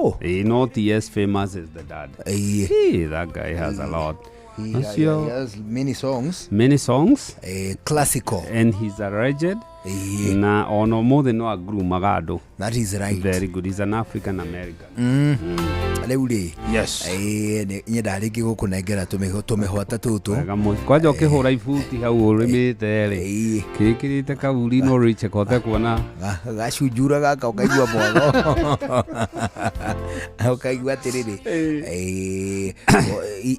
Oh. Not as famous as the dad. Hey, that guy has a lot. He has many songs. Many songs. Classical. And he's a legend. Na ono mothe no agrumaga andũ. That is right. Very good. He's an African American. Rĩu rĩ, Yes. Nyendaga rĩngĩ gũkũnengera tũmĩhwata tũtũ. Wega mũno. Kwanja ũkĩhũra ibuti hau ũrĩmĩte rĩ, kĩkĩrĩte kaburi no rĩche kote kuona. Gacunjura gaka ũkaigua mwago, ũkaigua atĩrĩrĩ,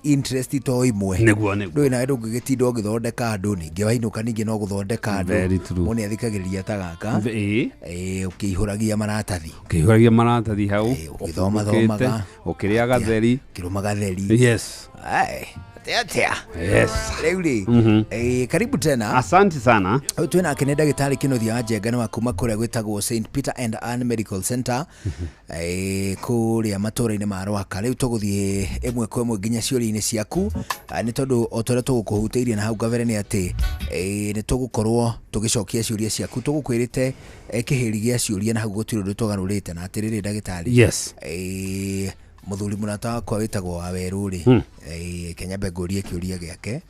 interest to imwe. Nĩguo. Ndũĩ nawe ndũngĩgĩtinda ũgĩthondeka andũ, ningĩ wainũka ningĩ no gũthondeka andũ. Very true. Mũndũ nĩathikagĩrĩria ta gaka. Ũkĩihũragia maratathi. Ũkĩihũragia maratathi hau. Ũgĩthomathomaga. Ũkĩrĩa gatheri. Ũkĩrũma gatheri. Yes. Ai, atĩa atĩa. Yes. Rĩu rĩ, karibu tena. Asante sana. Ũyũ twĩ nake nĩ ndagĩtarĩ Kĩnuthia wa Njenga, nĩ wa kuma kũrĩa gwĩtagwo St Peter and Ann Medical Center, kũrĩa matũra-inĩ ma Rwaka. Rĩu tũgũthiĩ ĩmwe kwa ĩmwe nginya ciũria-inĩ ciaku. Nĩ tondũ o ta ũrĩa tũgũkũhutĩirie na hau kabere nĩ atĩ, nĩ tũgũkorwo tũgĩcokia ciũria ciaku. Tũgũkwĩrĩte, kĩhĩri gĩa ciũria na hau gũtirĩ ũndũ tũgarũrĩte. Na atĩrĩrĩ ndagĩtarĩ, mũthuri mũrata wakwa wĩtagwo Wawerũ rĩ, Kenya ngũrie kĩũria gĩake.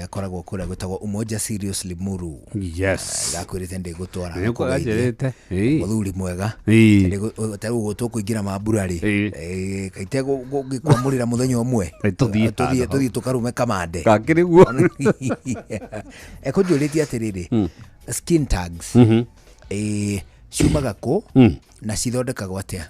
Akoragwo kũrĩa gwĩtagwo Umoja Serious Limuru. Yes. Ndakwĩrĩte ndĩgũtwara. Nĩ ũkwanjĩrĩte. Mũthuri mwega. Ta rĩu ũguo tũkũingĩra mambura rĩ, kaite gũgĩkwamũrĩra mũthenya ũmwe. Tũthiĩ. Tũthiĩ tũkarume kamande. Kakĩrĩ guo. Ekũnjũrĩtie atĩrĩrĩ, skin tags, ciumaga kũ na cithondekagwo atĩa?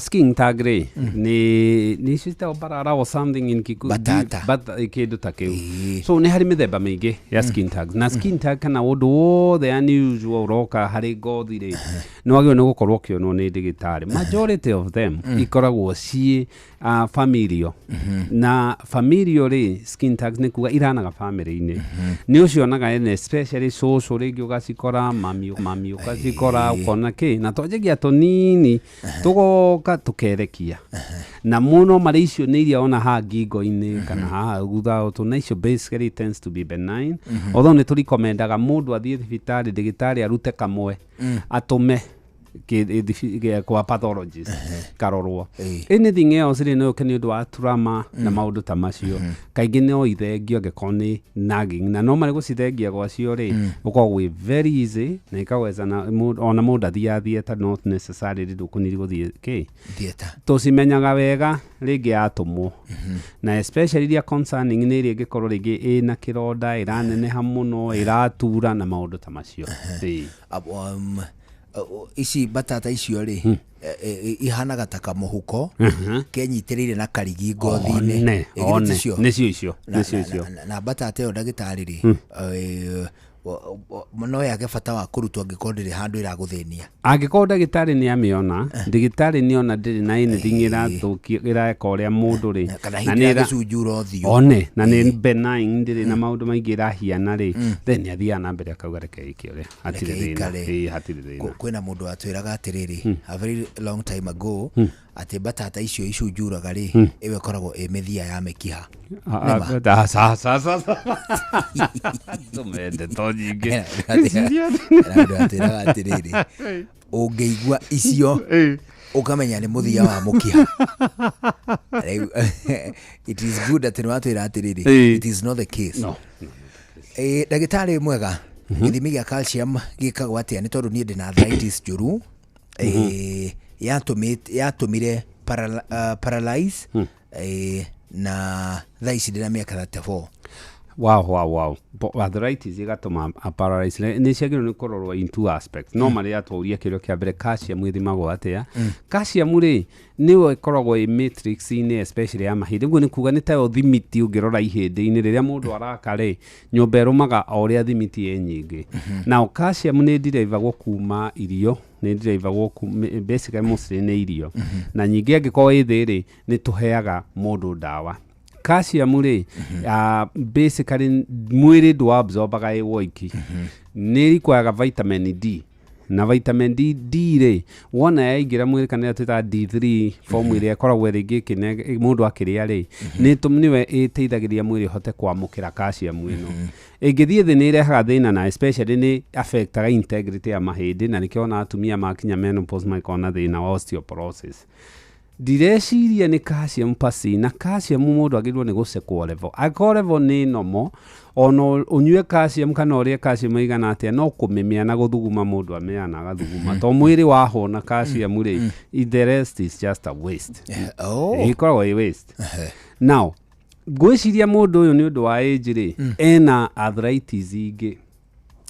Skin tag rĩ, nĩ ciĩtagwo barara or something in Kikuyu. Batata. Kĩndũ ta kĩu. So nĩ harĩ mĩthemba mĩingĩ ya skin tags, na skin tag kana ũndũ wothe unusual ũroka harĩ ngothi rĩ, nĩ wagĩrĩirwo nĩ gũkorwo ũkĩonwo nĩ ndagĩtarĩ. Majority of them ikoragwo ciĩ familial, na familial rĩ, skin tags nĩ kuga iranaga family-inĩ. Nĩ ũcionaga ene, especially cũcũ rĩngĩ ũgacikora, mami ũgacikora, ũkona kĩ na twanjagia tũnini tũgoka tũkerekia na mũno. Marĩ icio nĩ iria ona haha ngingo-inĩ kana haha thutha ũtũ, na icio basically tends to be benign, although nĩ tũrikomendaga mũndũ athiĩ thibitarĩ, ndagĩtarĩ arute kamwe atũme kwa pathologist karorwo. Anything else rĩ, no yũke nĩ ũndũ wa trauma na maũndũ ta macio. Kaingĩ no ithengio angĩkorwo nĩ nagging, na no marĩ gũcithengia gwacio rĩ, gũkoragwo gwĩ very easy na ikaweza na ona mũndũ athiaga theatre, not necessarily ndũkũniri gũthiĩ kĩ Theatre. Tũcimenyaga wega rĩngĩ yatũmwo, na especially iria concerning nĩ ĩrĩa ĩngĩkorwo rĩngĩ ĩna kĩronda, ĩraneneha mũno, ĩratura na maũndũ ta macio. Ici batata icio rĩ, ihanaga ta kamũhuko kenyitĩrĩire na karigi ngothi-inĩ. One. Ĩ, githĩ One. ticio? Nĩcio icio. Nĩcio icio. Na batata ĩyo ndagĩtarĩ rĩ, no yage bata wa kũrutwo angĩkorwo ndĩrĩ handũ ĩragũthĩnia? Angĩkorwo ndagĩtarĩ nĩ amĩona, ndagĩtarĩ nĩ ona ndĩrĩ na anything ĩrathũkia ĩreka ũrĩa mũndũ rĩ, kana na hihi nĩ ĩragĩcunjura ũthiũ. One na nĩ benign, ndĩrĩ na maũndũ maingĩ ĩrahiana rĩ, then nĩ athiaga na mbere akauga reke ĩke ũrĩa hatirĩ Reke thĩna. ĩikare. Ĩĩ, hatirĩ thĩna. Kwĩna mũndũ watwĩraga atĩrĩrĩ, a very long time ago, atĩ batata icio icunjuraga rĩ, ĩyo ĩkoragwo ĩ mĩthia ya mĩkiha. Ah, ah, sa sa sa sa tũme ndeto nyingĩ. Hena mũndũ watwĩraga atĩrĩrĩ, ũngĩigua icio ũkamenya nĩ mũthia wa mũkiha. Rĩu it is good atĩ nĩ watwĩra atĩrĩrĩ, it is not the case. No. Ndagĩtarĩ mwega, gĩthimi gĩa calcium gĩkagwo atĩa? Nĩ tondũ niĩ ndĩna arthritis njũru, yatũmire paralyze, na thaa ici ndĩna mĩaka 34. Wow. Arthritis ĩgatũma a paralyze nĩ ciagĩrĩirwo nĩ kũrorwo in two aspects. No marĩa atũria kĩũria kĩa mbere, calcium ĩthimagwo atĩa? Calcium rĩ, nĩyo ĩkoragwo ĩ matrix-inĩ especially ya mahĩndĩ. Ũguo nĩ kuga nĩ tayo thimiti. Ũngĩrora ihĩndĩ-inĩ rĩrĩa mũndũ araka rĩ, nyũmba ĩrũmaga o ũrĩa thimiti ĩ nyingĩ. Now calcium nĩ derivagwo kuma irio, nĩ derivagwo basically mostly nĩ irio, na nyingĩ angĩkorwo ĩ thĩ rĩ, nĩ tũheaga mũndũ ndawa calcium rĩ. Basically mwĩrĩ ndũabsorbaga ĩ woiki, nĩ requiraga vitamin D. Na vitamin D rĩ, wona yaingĩra mwĩrĩ, kana ĩrĩa twĩtaga D3 form, ĩrĩa ĩkoragwo rĩngĩ mũndũ akĩrĩa rĩ, nĩwe ĩteithagĩrĩria mwĩrĩ ũhote kwamũkĩra calcium. Ĩno ĩngĩthiĩ thĩ nĩ ĩrehaga thĩna, na especially nĩ affectaga integrity ya mahĩndĩ, na nĩkĩo ona atumia makinya menopause makoragwo na thĩna wa osteoporosis. Ndireciria nĩ calcium pasi, na calcium mũndũ agĩrĩirwo nĩ gũcekwo level. Angĩkorwo level nĩ normal, ona ũnyue calcium kana ũrĩe calcium ĩigana atĩa, no kũmĩmĩa na gũthuguma mũndũ amĩaga na agathuguma, to mwĩrĩ wahũna calcium rĩ, the rest is just a waste. Ĩkoragwo ĩ waste. Now ngwĩciria mũndũ ũyũ, nĩ ũndũ wa age rĩ, ena arthritis ingĩ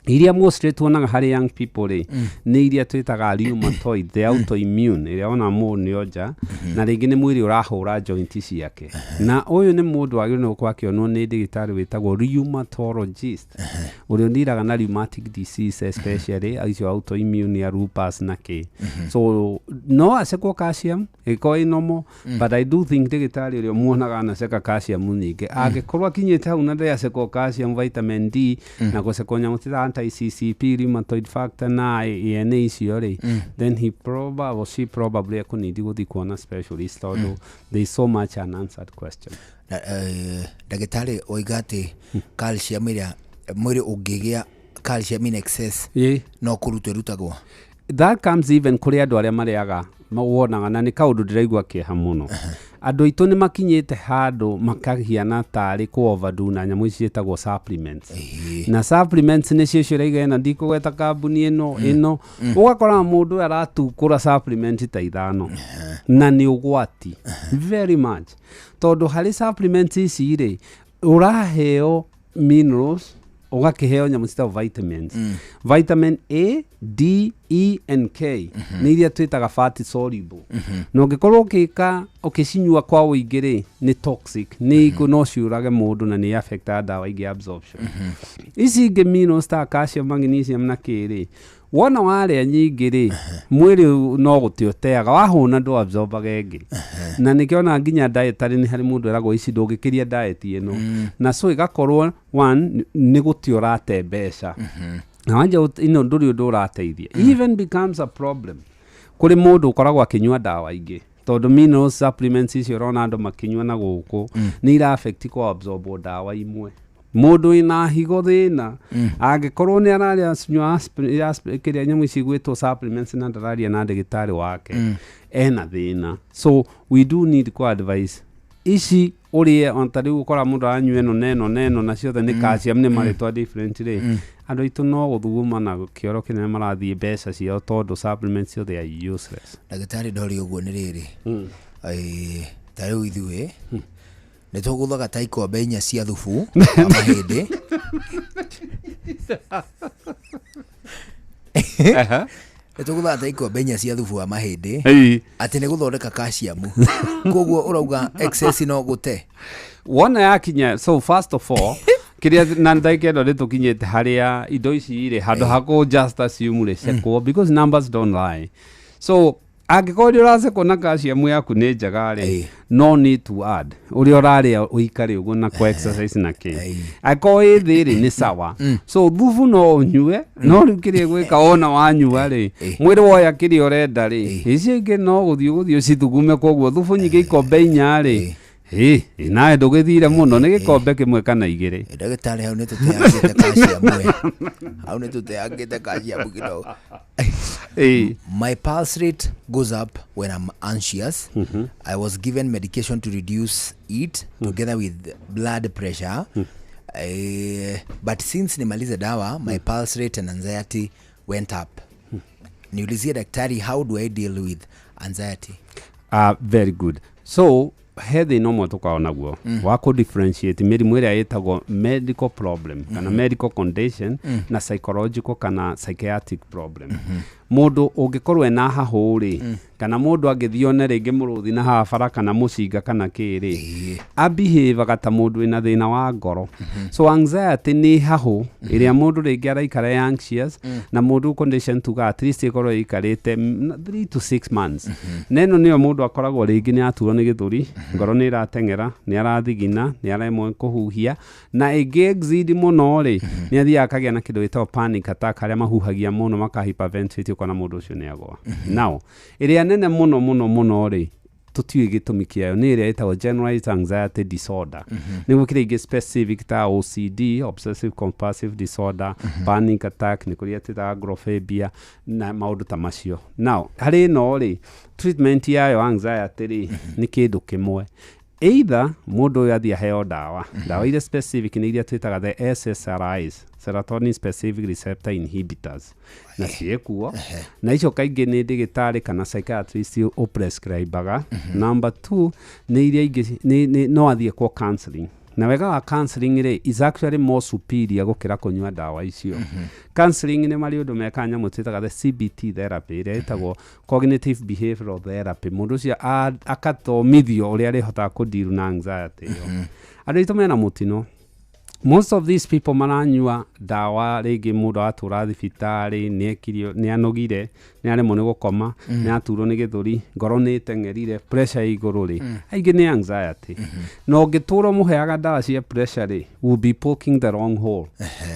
iria mostly tuonaga harĩ young people rĩ, nĩ iria twĩtaga rheumatoid, the autoimmune, ĩrĩa ona mũndũ nĩ onja na rĩngĩ nĩ mwĩrĩ ũrahũra joint ciake. Na ũyũ nĩ mũndũ wagĩrĩirwo nĩ gũkorwo akĩonwo nĩ ndagĩtarĩ wĩtagwo rheumatologist, ũrĩa ũndiraga na rheumatic disease, especially icio autoimmune ya lupus na kĩ. So no acekwo calcium ĩkorwo ĩ normal, but I do think ndagĩtarĩ ũrĩa muonaga anaceka calcium nyingĩ, angĩkorwo akinyĩte hau na ndĩacekwo calcium, vitamin D, na gũcekwo nyamũ ta anti CCP, rheumatoid factor na ANA icio rĩ, then he probably or she probably ekũnidi gũthiĩ kuona specialist, tondũ there is so much unanswered question. Na, ndagĩtarĩ oiga atĩ calcium ĩrĩa mwĩrĩ ũngĩgĩa calcium in excess no kũrutwo ĩrutagwo. That comes even kũrĩ andũ arĩa marĩaga wonaga, na nĩ kaũndũ ndĩraigua kĩeha mũno, andũ aitũ nĩ makinyĩte handũ makahiana tarĩ kũ overdo na nyamũ ici ciĩtagwo supplements. Na supplements nĩcio icio ũraiga ĩno, ndikũgweta kambuni ĩno ĩno, ũgakora mũndũ ũyũ aratukũra supplement ta ithano, na nĩ ũgwati very much, tondũ harĩ supplements ici rĩ, ũraheo minerals, ũgakĩheo nyamũ citagwo vitamins, vitamin A, D, E and K, nĩ iria twĩtaga fat soluble, na ũngĩkorwo ũgĩka ũkĩcinyua kwa ũingĩ rĩ, nĩ toxic, nĩ no ciũrage mũndũ, na nĩ affectaga ndawa ingĩ absorption. Ici ingĩ minerals ta calcium, magnesium na kĩ rĩ, wona warĩa nyingĩ rĩ, mwĩrĩ no gũte ũteaga, wahũna ndũ absorbaga ĩngĩ. Na nĩkĩo nginya dietary nĩ harĩ mũndũ eragwo ici ndũngĩkĩria diet ĩno, na so ĩgakorwo one nĩ gũte ũrate mbeca, na wanja ĩno ndũrĩ ũndũ ũrateithia. Even becomes a problem kũrĩ mũndũ ũkoragwo akĩnyua ndawa ingĩ, tondũ minerals supplements icio ũrona andũ makĩnyua na gũkũ nĩ ira affect kũ absorb ndawa imwe. Mũndũ wĩna higo thĩna, angĩkorwo nĩ ararĩa nyua kĩrĩa nyamũ ici gwĩtwo supplements na ndararia na ndagĩtarĩ wake, ena thĩna. So we do need ku advice ici ũrĩe, ona ta rĩu ũkora mũndũ aranyua ĩno na ĩno na ĩno, na ciothe nĩ calcium, nĩ marĩtwa different rĩ, andũ aitũ no gũthuguma na kĩoro kĩnene marathiĩ mbeca ciao, tondũ supplements ciothe are useless. Ndagĩtarĩ, ndori ũguo nĩ rĩrĩ, ta rĩu ithuĩ nĩ tũgũthaga ta ikombe 4 cia thubu wa mahĩndĩ, nĩ tũgũthaga ta ikombe 4 cia thubu wa mahĩndĩ atĩ nĩ gũthondeka calcium. Koguo ũrauga excess no gũte. Wona yakinya, so first of all, kĩrĩa na ndagĩka ĩno nĩ tũkinyĩte harĩa indo ici rĩ, handũ ha kũ just assume rĩ, cekwo, because numbers don't lie. So angĩkorwo nĩ ũracekwo na calcium yaku nĩ njega rĩ, no need to add ũrĩa ũrarĩa, ũikare ũguo na kũ exercise na kĩ. Angĩkorwo ĩ thĩ rĩ, nĩ sawa. So thubu no ũnyue, no rĩu kĩrĩa gwĩka, wona wanyua rĩ, mwĩrĩ woya kĩrĩa ũrenda rĩ, icio ingĩ no gũthiĩ ũcithugume. Koguo thubu nyingĩ ikombe 4 rĩ, ĩ nawe ndũgĩthire mũno, nĩ gĩkombe kĩmwe kana igĩrĩ. Ndagĩtarĩ, hau nĩ tũteangĩte calcium we, hau nĩ tũteangĩte calcium kidogo. My pulse rate goes up when I'm anxious. I was given medication to reduce it together with blood pressure. But since nimalize dawa, my pulse rate and anxiety went up. Niulizie daktari, how do I deal with anxiety? Very good. So he thĩna ũmwe tũkoragwo naguo wa kũ differentiate mĩrimũ ĩrĩa ĩtagwo medical problem kana medical condition na psychological kana psychiatric problem. Mũndũ ũngĩkorwo ena hahũ rĩ, kana mũndũ angĩthiĩ one rĩngĩ mũrũthi na haha bara kana mũcinga kana kĩ rĩ, abehavaga ta mũndũ wĩna thĩna wa ngoro. So anxiety nĩ hahũ ĩrĩa mũndũ rĩngĩ araikara e anxious, na mũndũ condition tuga at least ĩkorwo ĩikarĩte 3 to 6 months, na ĩno nĩyo mũndũ akoragwo rĩngĩ nĩ aturwo nĩ gĩthũri. Ngoro nĩ ĩrateng'era, nĩ arathigina, nĩ aremwo kũhuhia, na ĩngĩ exceed mũno rĩ, nĩ athiaga akagĩa na kĩndũ gĩtagwo panic attack, arĩa mahuhagia mũno maka hyperventilate, ũkona mũndũ ũcio nĩ agwa. Now ĩrĩa nene mũno mũno mũno rĩ, tũtiũĩ gĩtũmi kĩayo, nĩ ĩrĩa ĩtagwo generalized anxiety disorder. Nĩ gũkĩrĩ ingĩ specific ta OCD, obsessive compulsive disorder, panic attack, nĩ kũrĩa twĩtaga agoraphobia na maũndũ ta macio. Now harĩ ĩno rĩ, treatment yayo anxiety rĩ, nĩ kĩndũ kĩmwe, either mũndũ ũyũ athiĩ aheo ndawa. Ndawa iria specific nĩ iria twĩtaga the SSRIs, serotonin specific receptor inhibitors, na ciĩkuo, na icio kaingĩ nĩ ndĩgĩtarĩ kana psychiatrist ũprescribaga. Number two nĩ iria ingĩ no athiĩ kwa counseling, na wega wa counseling rĩ, is actually more superior gũkĩra kũnyua ndawa icio. Counseling nĩ marĩ ũndũ mekaga nyamũ twĩtaga the CBT therapy, ĩrĩa ĩtagwo cognitive behavioral therapy. Mũndũ ũcio akathomithio ũrĩa arĩhotaga kũdeal na anxiety ĩyo. Andũ aitũ mena mũtino, most of these people maranyua ndawa, rĩngĩ mũndũ aratũra thibitarĩ, nĩ ekirio, nĩ anogire, nĩ aremwo nĩ gũkoma, nĩ aturwo nĩ gĩthũri, ngoro nĩ ĩteng'erire, pressure ĩ igũrũ rĩ, aingĩ nĩ anxiety. Na ũngĩtũra ũmũheaga ndawa cia pressure rĩ, will be poking the wrong hole.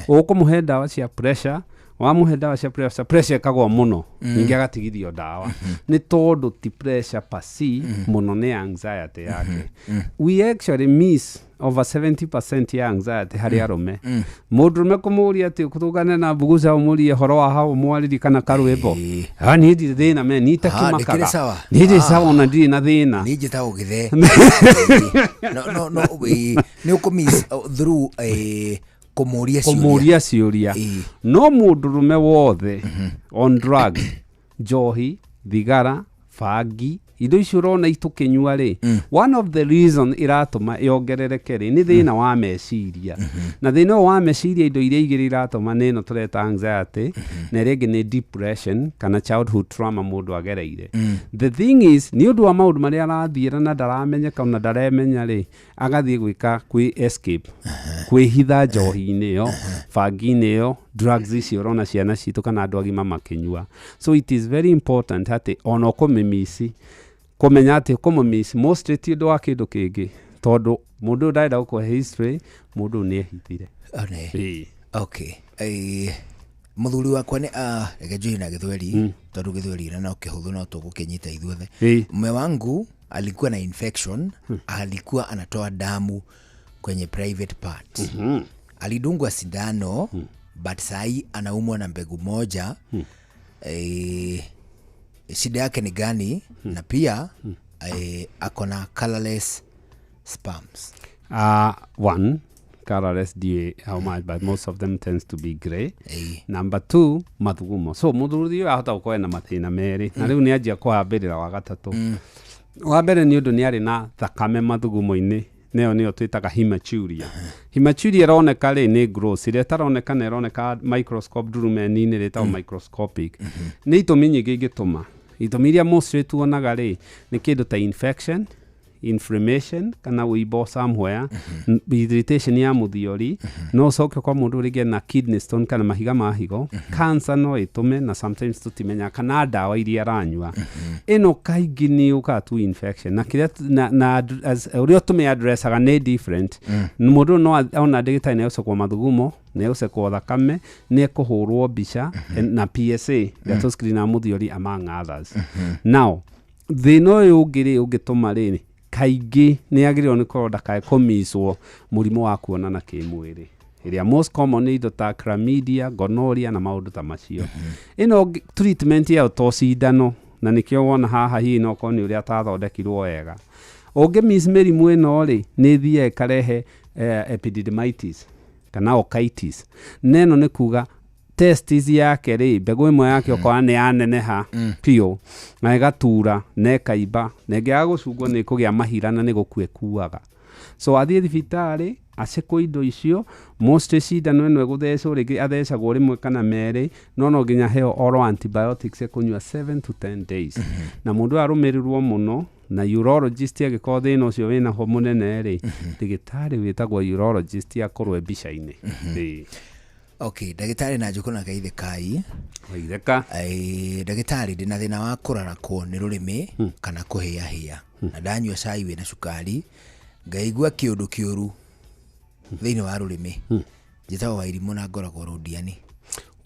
Ũkũmũhe ndawa cia pressure, wamũhe ndawa cia pressure, pressure ĩkagwa mũno, ningĩ agatigithio ndawa, nĩ tondũ ti pressure per se mũno, nĩ anxiety yake. We actually miss over 70% ya anxiety harĩ arũme. Mũndũrũme kũmũria atĩ tũngane na mbuguca, ũmũrie horo wa hau mwarĩri kana karwĩmbo. Ah, niĩ ndirĩ thĩna me niĩ. Ah, ndĩkĩrĩ Takĩmakaga sawa. Niĩ ndĩ sawa, ona ndirĩ na thĩna. Niĩ njĩtagwo gĩthe. No nĩ ũkũmiss through kũmũria ciũria. Kũmũria ciũria. No mũndũrũme wothe on drugs, njohi, thigara, bangi, indo icio ũrona itũkĩnyua rĩ, one of the reason iratũma yongerereke rĩ, nĩ thĩna wa meciria. Na thĩna ũyũ wa meciria, indo iria igĩrĩ iratũma nĩ ĩno tũreta anxiety, na ĩrĩa ĩngĩ nĩ depression kana childhood trauma mũndũ agereire. The thing is, nĩ ũndũ wa maũndũ marĩa arathiĩra na ndaramenyeka, ona ndaremenya rĩ, agathiĩ gwĩka kwĩ escape, kwĩhitha njohi-inĩ ĩyo, bangi-inĩ ĩyo, drugs icio ũrona ciana citũ kana andũ agima makĩnyua. So it is very important atĩ ona ũkũmĩmici, kũmenya atĩ ũkũmũmici mostly ti ũndũ wa kĩndũ kĩngĩ, tondũ mũndũ ũyũ ndarenda gũkũhe history, mũndũ ũyũ nĩ ehithire. One. Ĩĩ. Okay, mũthuri wakwa nĩ reke njũrie na gĩthweri, tondũ gĩthweri na no kĩhũthũ, no tũgũkĩnyita ithuothe. Mume wangu alikuwa na infection, alikuwa anatoa damu kwenye private part, alidungwa sindano, but sahi anaumwa na mbegu moja. Shida yake ni gani? Na pia ako na colorless sperms. One, colorless ndiũĩ how much, but most of them tends to be grey. Number two, mathugumo. So mũthuri ũyũ ahota gũkorwo ena mathĩna merĩ, na rĩu nĩ anjia kũhambĩrĩra wa gatatũ. Wa mbere nĩ ũndũ nĩ arĩ na thakame mathugumo-inĩ, nayo nĩyo twĩtaga hematuria. Hematuria ĩroneka rĩ, nĩ gross, ĩrĩa ĩtaroneka na ĩroneka microscope ndurumeni-inĩ rĩtagwo microscopic. Nĩ itũmi nyingĩ ingĩtũma. Itũmi iria mostly tuonaga rĩ, nĩ kĩndũ ta infection, inflammation kana wĩimbo somewhere, irritation ya mũthiori, no ũcoke kwa mũndũ rĩngĩ na kidney stone kana mahiga ma higo, cancer no ĩtũme, na sometimes tũtimenyaga, kana ndawa iria aranyua. Ĩno kaingĩ nĩ yũkaga tu infection na kĩrĩa na ũrĩa tũmĩ addressaga nĩ different. Mũndũ ũyũ no ona ndagĩtarĩ nĩ egũcekwo mathugumo, nĩ egũcekwo thakame, nĩ ekũhũrwo mbica na PSA ĩrĩa tũscreenaga mũthiori, among others. Now thĩna ũyũ ũngĩ rĩ, ũngĩtũma rĩ, kaingĩ nĩ agĩrĩirwo nĩ kũrora ndakae kũmicwo mũrimũ wa kuonana kĩmwĩrĩ, ĩrĩa most common nĩ indo ta chlamydia, gonorrhea na maũndũ ta macio. Ĩno treatment yayo to cindano, na nĩkĩo wona haha hihi no korwo nĩ ũrĩa atathondekirwo wega. Ũngĩ miss mĩrimũ ĩno rĩ, nĩ ĩthiaga ĩkarehe epididymitis kana orchitis, na ĩno nĩ kuga testis yake rĩ, mbegũ ĩmwe yake ũkora nĩ yaneneha biũ na ĩgatura na ĩkaimba, na ĩngĩaga gũcungwo nĩ ĩkũgĩa mahira na nĩ gũkua ĩkuaga. So athiĩ thibitarĩ acekwo indo icio. Mostly cindano ĩno ĩgũthecwo, rĩngĩ athecagwo rĩmwe kana merĩ, no nginya aheo oral antibiotics ekũnyua 7 to 10 days, na mũndũ ũyũ arũmĩrĩrwo mũno na urologist angĩkorwo thĩna ũcio wĩna ho mũnene rĩ, ndagĩtarĩ wĩtagwo urologist akorwo e mbica-inĩ. Ĩĩ. Okay, ndagĩtarĩ na njũkũ na geithe kai. Waitheka. Ndagĩtarĩ, ndĩna thĩna wa kũrarakwo nĩ rũrĩmĩ kana kũhĩahĩa, na ndanyua cai wĩna cukari ngaigua kĩũndũ kĩũru thĩinĩ wa rũrĩmĩ. Njĩtagwo Wairimũ na ngoragwo Rũndiani.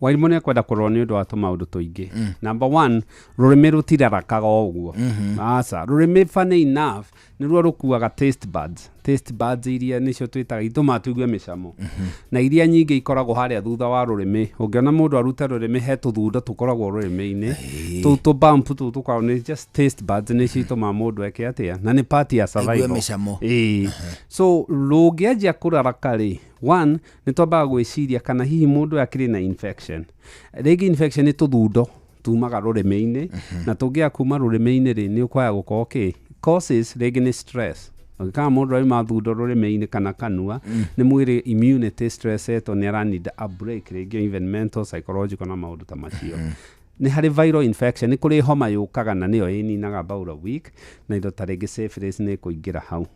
Wairimũ nĩ ekwenda kũrorwo nĩ ũndũ wa tũmaũndũ tũingĩ. Number one, rũrĩmĩ rũtirarakaga o ũguo, aca. Rũrĩmĩ, funny enough, nĩruo rũkuaga taste buds. Taste buds iria nĩcio twĩtaga itũmaga tũigue mĩcamo, na iria nyingĩ ikoragwo harĩa thutha wa rũrĩmĩ. Ũngĩona mũndũ arute rũrĩmĩ, he tũthundo tũkoragwo rũrĩmĩ-inĩ tũu, tũbump tũu tũkoragwo nĩ just taste buds, nĩcio itũmaga mũndũ eke atĩa, na nĩ part ya survival. Mĩcamo. Ĩĩ. So rũngĩanjia kũraraka rĩ, one, nĩ twambaga gwĩciria kana hihi mũndũ ũyũ akĩrĩ na infection. Rĩngĩ infection nĩ tũthundo tumaga rũrĩmĩ-inĩ, na tũngĩaga kuma rũrĩmĩ-inĩ rĩ, nĩ ũkwaya gũkorwo kĩ causes. Rĩngĩ nĩ stress. Ũngĩkama mũndũ auma thundo rũrĩmĩ-inĩ kana kanua, nĩ mwĩrĩ immunity stress etwo, nĩ aranida a break, rĩngĩ even mental, psychological na maũndũ ta macio. Nĩ harĩ viral infection, nĩ kũrĩ homa yũkaga na nĩyo ĩninaga about a week, na indo ta rĩngĩ syphilis nĩ ĩkũingĩra hau.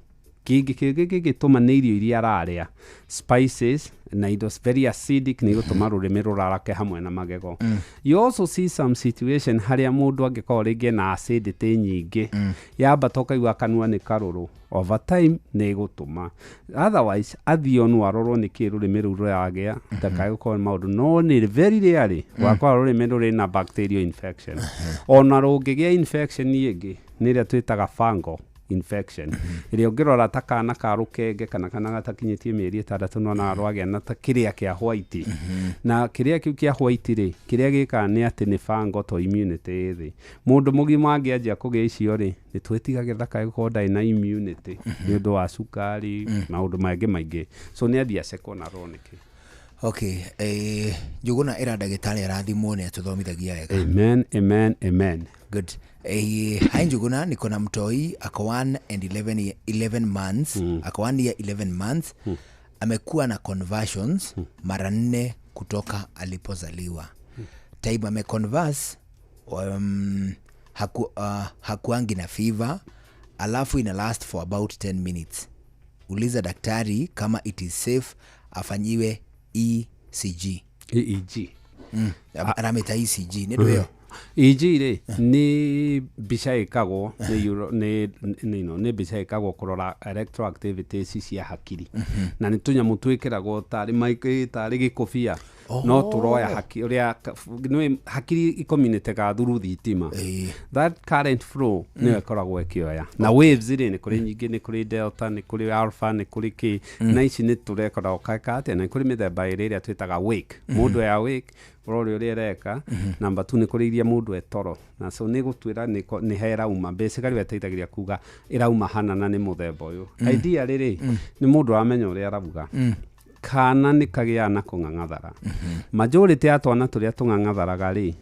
Kĩngĩ kĩngĩ kĩngĩtũma nĩ irio iria ararĩa, spices na indo very acidic, nĩ igũtũma rũrĩmĩ rũrarake hamwe na magego. You also see some situation harĩa mũndũ angĩkorwo rĩngĩ ena acidity nyingĩ, yambata ũkaigua kanua nĩ karũrũ, over time nĩ ĩgũtũma. Otherwise athiĩ onwo arorwo nĩ kĩ rũrĩmĩ rũu rũragĩa, ndakae gũkorwo nĩ maũndũ, no nĩ very rarely wakora rũrĩmĩ rũrĩ na bacterial infection. Ona rũngĩgĩa infection ĩngĩ nĩ ĩrĩa twĩtaga fungal infection, ĩrĩa ũngĩrora ta kana ka rũkenge kana kana gatakinyĩtie mĩeri 6, nonaga rwagĩa na ta kĩrĩa kĩa white, na kĩrĩa kĩu kĩa white rĩ, kĩrĩa gĩkaga nĩ atĩ nĩ fungal to immunity ĩ thĩ. Mũndũ mũgima angĩanjia kũgĩa icio rĩ, nĩ twĩtigagĩra ndakae gũkorwo ndarĩ na immunity nĩ ũndũ wa cukari, maũndũ mangĩ maingĩ, so nĩ athiĩ acekwo na arorwo nĩkĩ. Okay, Njũgũna ĩra ndagĩtarĩ arathimwo nĩ atũthomithagia wega. Amen, amen, amen. Good. Hi Njuguna, niko na mtoi ako 1 and 11 months, ako 1 year 11 months. Amekuwa na convulsions mara nne kutoka alipozaliwa. Time ameconvulse, hakuangi na fever, alafu ina last for about 10 minutes. Uliza daktari kama it is safe afanyiwe ECG. EEG. Aramĩta ECG nĩ ndũ ĩyo. EEG rĩ, nĩ mbica ĩkagwo nĩ no, nĩ mbica ĩkagwo kũrora electroactivities cia hakiri, na nĩ tũnyamũ twĩkĩragwo tarĩ gĩkũbia, no tũroya ũrĩa nĩ hakiri icommunicatega through thitima. That current flow nĩyo ĩkoragwo ĩkĩoya na waves rĩ, nĩ kũrĩ nyingĩ, nĩ kũrĩ delta, nĩ kũrĩ alpha, nĩ kũrĩ kĩ, na ici nĩ tũrekoraga ũkeka atĩa. Na nĩ kũrĩ mĩthemba ĩrĩ ĩrĩa twĩtaga wake, mũndũ ya wake ũrore ũrĩa ĩreka. Number two, nĩ kũrĩ iria mũndũ etoro, na so nĩ gũtuĩra nĩ he ĩrauma. Basically weteithagĩria kuga ĩrauma hana na nĩ mũthemba ũyũ. Idea rĩrĩ nĩ mũndũ aramenya ũrĩa arauga. Kana nĩ kagĩaga na kũng'ang'athara. Majority ya twana tũrĩa tũng'ang'atharaga rĩ,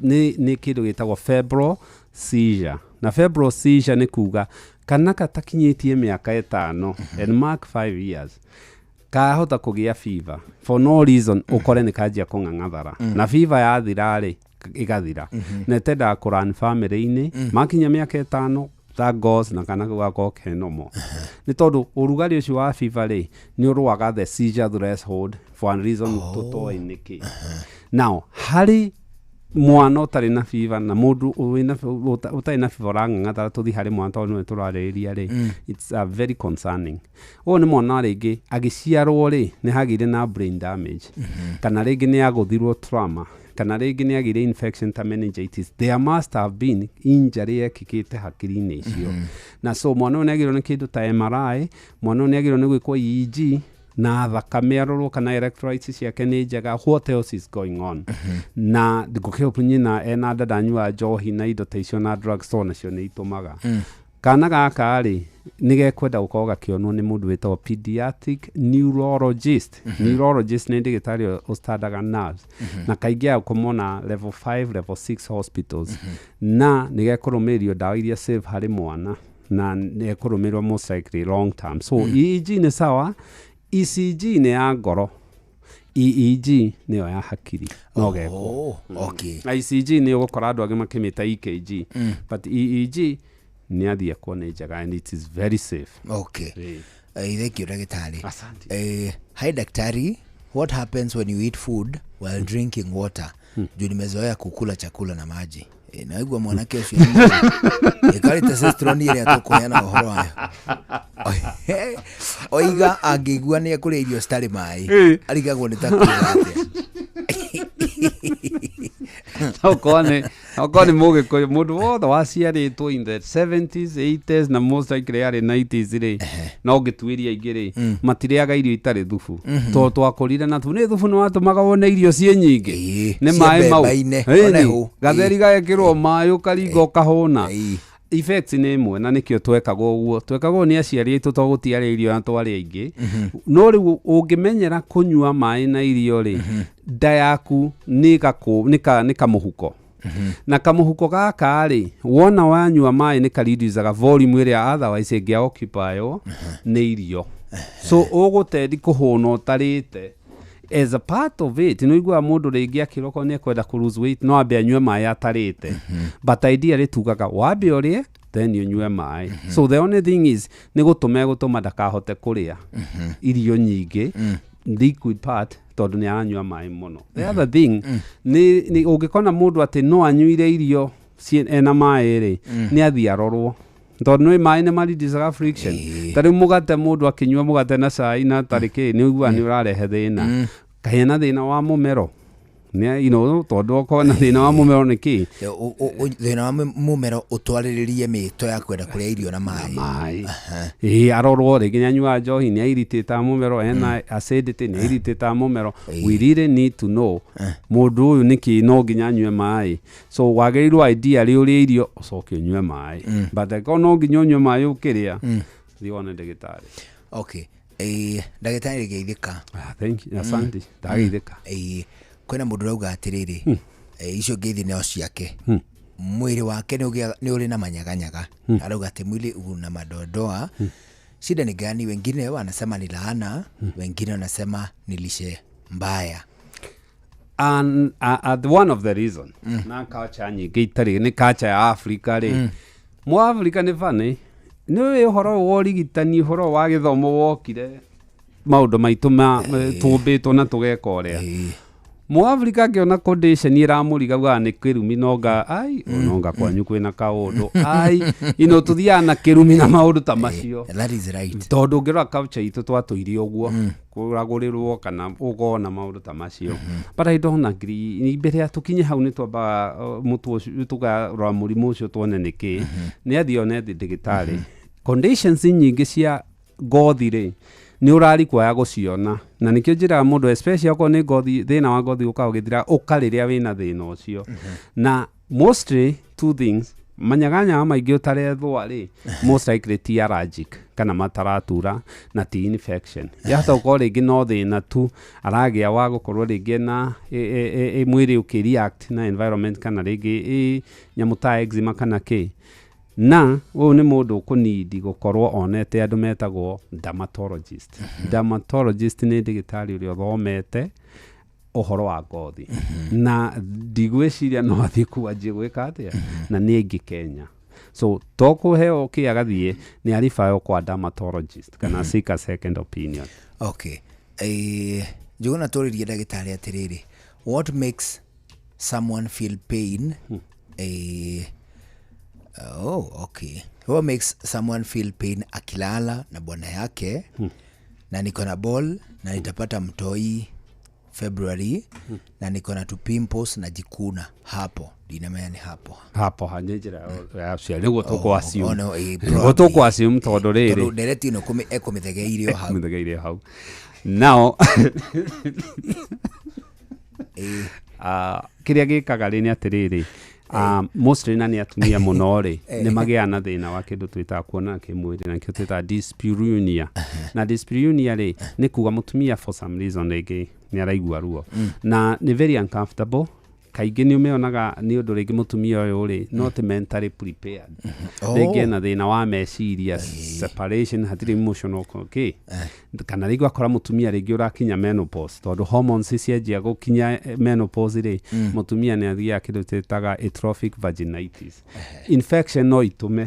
nĩ kĩndũ gĩtagwo febrile seizure, na febrile seizure nĩ kuga kana gatakinyĩtie mĩaka 5, and mark 5 years, kahota kũgĩa fever for no reason, ũkore nĩ kanjia kũng'ang'athara, na fever yathira rĩ, ĩgathira, na ĩtendaga kũran family-inĩ. Makinya mĩaka 5, that goes, na kana kau gakorwo ke normal, nĩ tondũ ũrugarĩ ũcio wa fever rĩ, nĩ ũrũaga the seizure threshold for a reason tũtoĩ nĩkĩ. Now harĩ mwana ũtarĩ na fever na mũndũ ũtarĩ na fever ũrang'ang'athara, tũthi harĩ mwana tondũ nĩwe tũrarĩrĩria rĩ, it's very concerning. Ũyũ nĩ mwana rĩngĩ agĩciarwo rĩ, nĩ hagĩire na brain damage, kana rĩngĩ nĩ agũthirwo trauma, kana rĩngĩ nĩ agĩire infection ta meningitis. There must have been injury yekĩkĩte hakiri-inĩ icio, na so mwana ũyũ nĩ agĩrĩirwo nĩ kĩndũ ta MRI, mwana ũyũ nĩ agĩrĩirwo nĩ gwĩkwo EEG na thakame, arorwo kana electrolytes ciake nĩ njega, what else is going on. Na ngũkĩhope nyina ena nda ndanyua njohi na indo ta icio na drugs, to nacio nĩ itũmaga. Kana gaka rĩ, nĩ gekwenda gũkorwo gakĩonwo nĩ mũndũ wĩtagwo pediatric neurologist. Neurologist nĩ ndagĩtarĩ ũstandaga nerves, na kaingĩ agũkũmona level 5, level 6 hospitals, na nĩ gekũrũmĩrĩrio ndawa iria safe harĩ mwana, na nĩ ekũrũmĩrĩrwo most likely long term. So EEG nĩ sawa, ECG nĩ ya ngoro, EEG nĩyo ya hakiri, no gekwo. Oh, okay. Na ECG nĩ ũgũkora andũ angĩ makĩmĩta EKG, but EEG nĩ athiĩ ekwo, nĩ njega and it is very safe. Okay. Ĩĩ. Thank you, ndagĩtarĩ. Asante. Hi daktari. What happens when you eat food while drinking water? Juu nimezoea kukula chakula na maji. Naigua mwanake ũcio ĩkarĩ testosterone ĩrĩa tũkũheana ũhoro wayo. Oiga angĩigua nĩ ekũrĩa irio citarĩ maĩ, arigagwo nĩ ta kuuga atĩa. Okorwo nĩ mũgĩkũyũ, mũndũ wothe waciarĩtwo in the 70s, 80s na most likely yarĩ 90s rĩ, no ngĩtuĩria aingĩ rĩ, matirĩaga irio itarĩ thubu, tondũ twakũrire na thubu. Nĩ thubu nĩ watũmaga wone irio ciĩ nyingĩ. Nĩ Ciĩ maĩ mau. mbemba-inĩ, Ĩni, one hũ. Gatheri gagekĩrwo maĩ, ũkaringa ũkahũna. Effects nĩ ĩmwe, na nĩkĩo twekagwo ũguo, twekagwo nĩ aciari aitũ, to gũtiarĩ irio na twarĩ aingĩ. No rĩu ũngĩmenyera kũnyua maĩ na irio rĩ, nda yaku nĩ kamũhuko, na kamũhuko gaka rĩ, wona wanyua maĩ nĩ kareducaga volume ĩrĩa otherwise ĩngĩa occupywo nĩ irio, so ũgũtendi kũhũna ũtarĩte. As a part of it, nĩ ũiguaga mũndũ rĩngĩ akĩrwo okorwo nĩ ekwenda kũ lose weight, no ambe anyue maĩ atarĩte, but ideally tugaga wambe ũrĩe, then ũnyue maĩ. So the only thing is nĩ gũtũma ĩgũtũma ndakahote kũrĩa irio nyingĩ, liquid part, tondũ nĩ aranyua maĩ mũno. The other thing nĩ ũngĩkona mũndũ atĩ no anyuire irio ena maĩ rĩ, nĩ athiĩ arorwo, tondũ nĩ maĩ nĩ mareducaga friction. Ta rĩu mũgate, mũndũ akĩnyua mũgate na cai na tarĩ kĩ, nĩ ũiguaga nĩ ũrarehe thĩna. Kaĩ na thĩna wa mũmero? Nĩ tondũ okorwo na thĩna wa mũmero nĩ kĩ? Thĩna wa mũmero ũtwarĩrĩrie mĩto ya kwenda kũrĩa irio na maĩ. Maĩ, ĩĩ, arorwo rĩngĩ nĩ anyuaga njohi, nĩ airitĩtaga mũmero, ena acidity, nĩ airitĩtaga mũmero. We really need to know mũndũ ũyũ nĩkĩ no nginya anyue maĩ. So wagĩrĩirwo ideally ũrĩe irio, ũcoke ũnyue maĩ, but angĩkorwo no nginya ũnyue maĩ ũkĩrĩa, thiĩ wone ndagĩtarĩ. Okay, ndagĩtarĩ, geithĩka. Ah, thank you, asante, ndageithĩka. Kwĩna mũndũ ũrauga atĩrĩrĩ, icio ngeithi no ciake, mwĩrĩ wake nĩ ũrĩ na manyaganyaga. Arauga atĩ mwili una madoadoa, shida ni gani? Wengine wanasema ni laana, wengine wanasema ni lishe mbaya. And one of the reason na culture nyingĩ itarĩ nĩ culture ya Africa rĩ, mũ Africa nĩ funny, nĩ ũĩ ũhoro ũyũ wa ũrigitani, ũhoro wa gĩthomo wokire maũndũ maitũ ma tũmbĩtwo na tũgeka ũrĩa. Mũ Africa angĩona condition ĩramũriga, augaga nĩ kĩrumi, nonga ai nonga kwanyu kwĩna kaũndũ ai tũthiaga na kĩrumi na maũndũ ta macio. That is right. Tondũ ũngĩrora culture itũ, twatũire ũguo kũragũrĩrwo kana ũgona maũndũ ta macio, but I don't agree. Mbere ya tũkinye hau, nĩ twambaga mũtwe ũcio tũkarora mũrimũ ũcio, tuone nĩ kĩ. Nĩ athiĩ one ndagĩtarĩ. Conditions nyingĩ cia ngothi rĩ, nĩ ũrarikwaya gũciona, na nĩkĩo njĩraga mũndũ, especially okorwo nĩ ngothi, thĩna wa ngothi ũkaga ũgĩthira, ũka rĩrĩa wĩna thĩna ũcio. Na mostly two things, manyaganyaga maingĩ ũtarethwa rĩ, most likely ti allergic kana mataratura na ti infection. Yahota gũkorwo rĩngĩ no thĩna tu aragĩa wa gũkorwo rĩngĩ na mwĩrĩ ũkĩreact na environment, kana rĩngĩ nyamũ ta eczema kana kĩ. Na ũyũ nĩ mũndũ ũkũnidi gũkorwo onete andũ metagwo dermatologist. Dermatologist nĩ ndagĩtarĩ ũrĩa ũthomete ũhoro wa ngothi, na ndigwĩciria no athiĩ kuu anjie gwĩka atĩa, na nĩ aingĩ Kenya. So to kũheo kĩ, agathiĩ nĩ aribayo kwa dermatologist kana seek a second opinion. Okay, njuguna tũrĩrie ndagĩtarĩ atĩrĩrĩ, what makes someone feel pain? Oh, okay, what makes someone feel pain akilala na bwana yake? Na niko na ball na nitapata mtoi February, na niko na tu pimples na jikuna hapo, ndinamenya ni hapo. Hapo nĩ njĩra ya ũciari nĩguo tũkũ assume. Oh, no, nĩguo tũkũ assume, tondũ rĩrĩ tondũ ndereti ĩno ekũmĩthegeire o hau. Mĩthegeire hau nao. Kĩrĩa gĩkaga rĩ nĩ atĩrĩrĩ, mostly na nĩ atumia mũno rĩ, nĩ magĩaga na thĩna wa kĩndũ twĩtaga kuonana kĩmwĩrĩ, na nĩkĩo twĩtaga dyspareunia. Na dyspareunia rĩ, nĩ kuga mũtumia for some reason rĩngĩ nĩ araigua ruo na nĩ very uncomfortable. Kaingĩ nĩ ũmĩonaga nĩ ũndũ rĩngĩ mũtumia ũyũ rĩ, not mentally prepared. Oh. Rĩngĩ ena thĩna wa meciria, separation, hatirĩ emotional kĩ, kana rĩngĩ ũgakora mũtumia rĩngĩ ũrakinya menopause, tondũ hormones cianjia gũkinya menopause rĩ, mũtumia nĩ athiaga kĩndũ twĩtaga atrophic vaginitis. Infection no itũme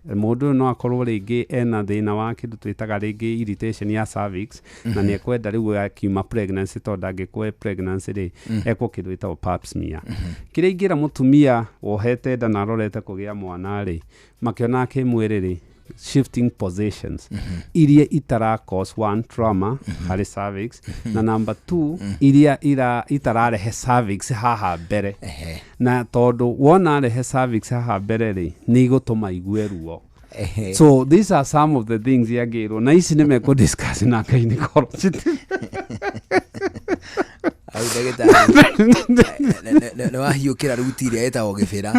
mũndũ ũyũ no akorwo rĩngĩ ena thĩna wa kĩndũ twĩtaga rĩngĩ irritation ya cervix, na nĩ ekwenda rĩu akiuma pregnancy, tondũ ndangĩkwo pregnancy rĩ, ekwo kĩndũ gĩtagwo pap smear. Kĩrĩa ingĩra mũtumia wohete nda na arorete kũgĩa mwana rĩ, makĩonaga kĩmwĩrĩ rĩ, shifting positions iria itara cause one trauma harĩ cervix, na number two, iria itararehe cervix haha mbere, na tondũ wona rehe cervix haha mbere rĩ, nĩ igũtũma igue ruo. So these are some of the things yagĩrwo na ici nĩ mekũ discuss na gynecologist. Hau ndagĩtarĩ nĩ wahiũkĩra ruti ĩrĩa ĩtagwo gĩbĩra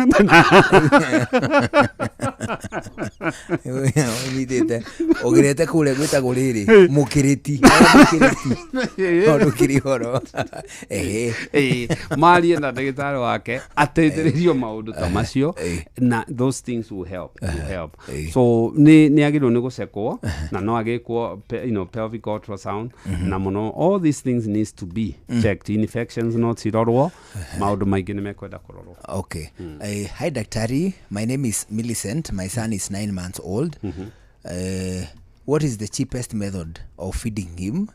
ũnyitĩte ũgerete kũrĩa gwĩtagwo rĩrĩ mũkĩrĩti, mũkĩrĩti, tondũ kĩrĩ horo ehe. Ĩĩ, marie na ndagĩtarĩ wake ateithĩrĩrio maũndũ ta macio, na those things will help. So nĩ agĩrĩirwo nĩ gũcekwo na no agĩkwo pelvic ultrasound, na mũno all these things needs to be checked. Infections no cirorwo, maũndũ maingĩ nĩ mekwenda kũrorwo. Okay. Hi daktari, my name is Millicent. My son is 9 months old. What is the cheapest method of feeding him?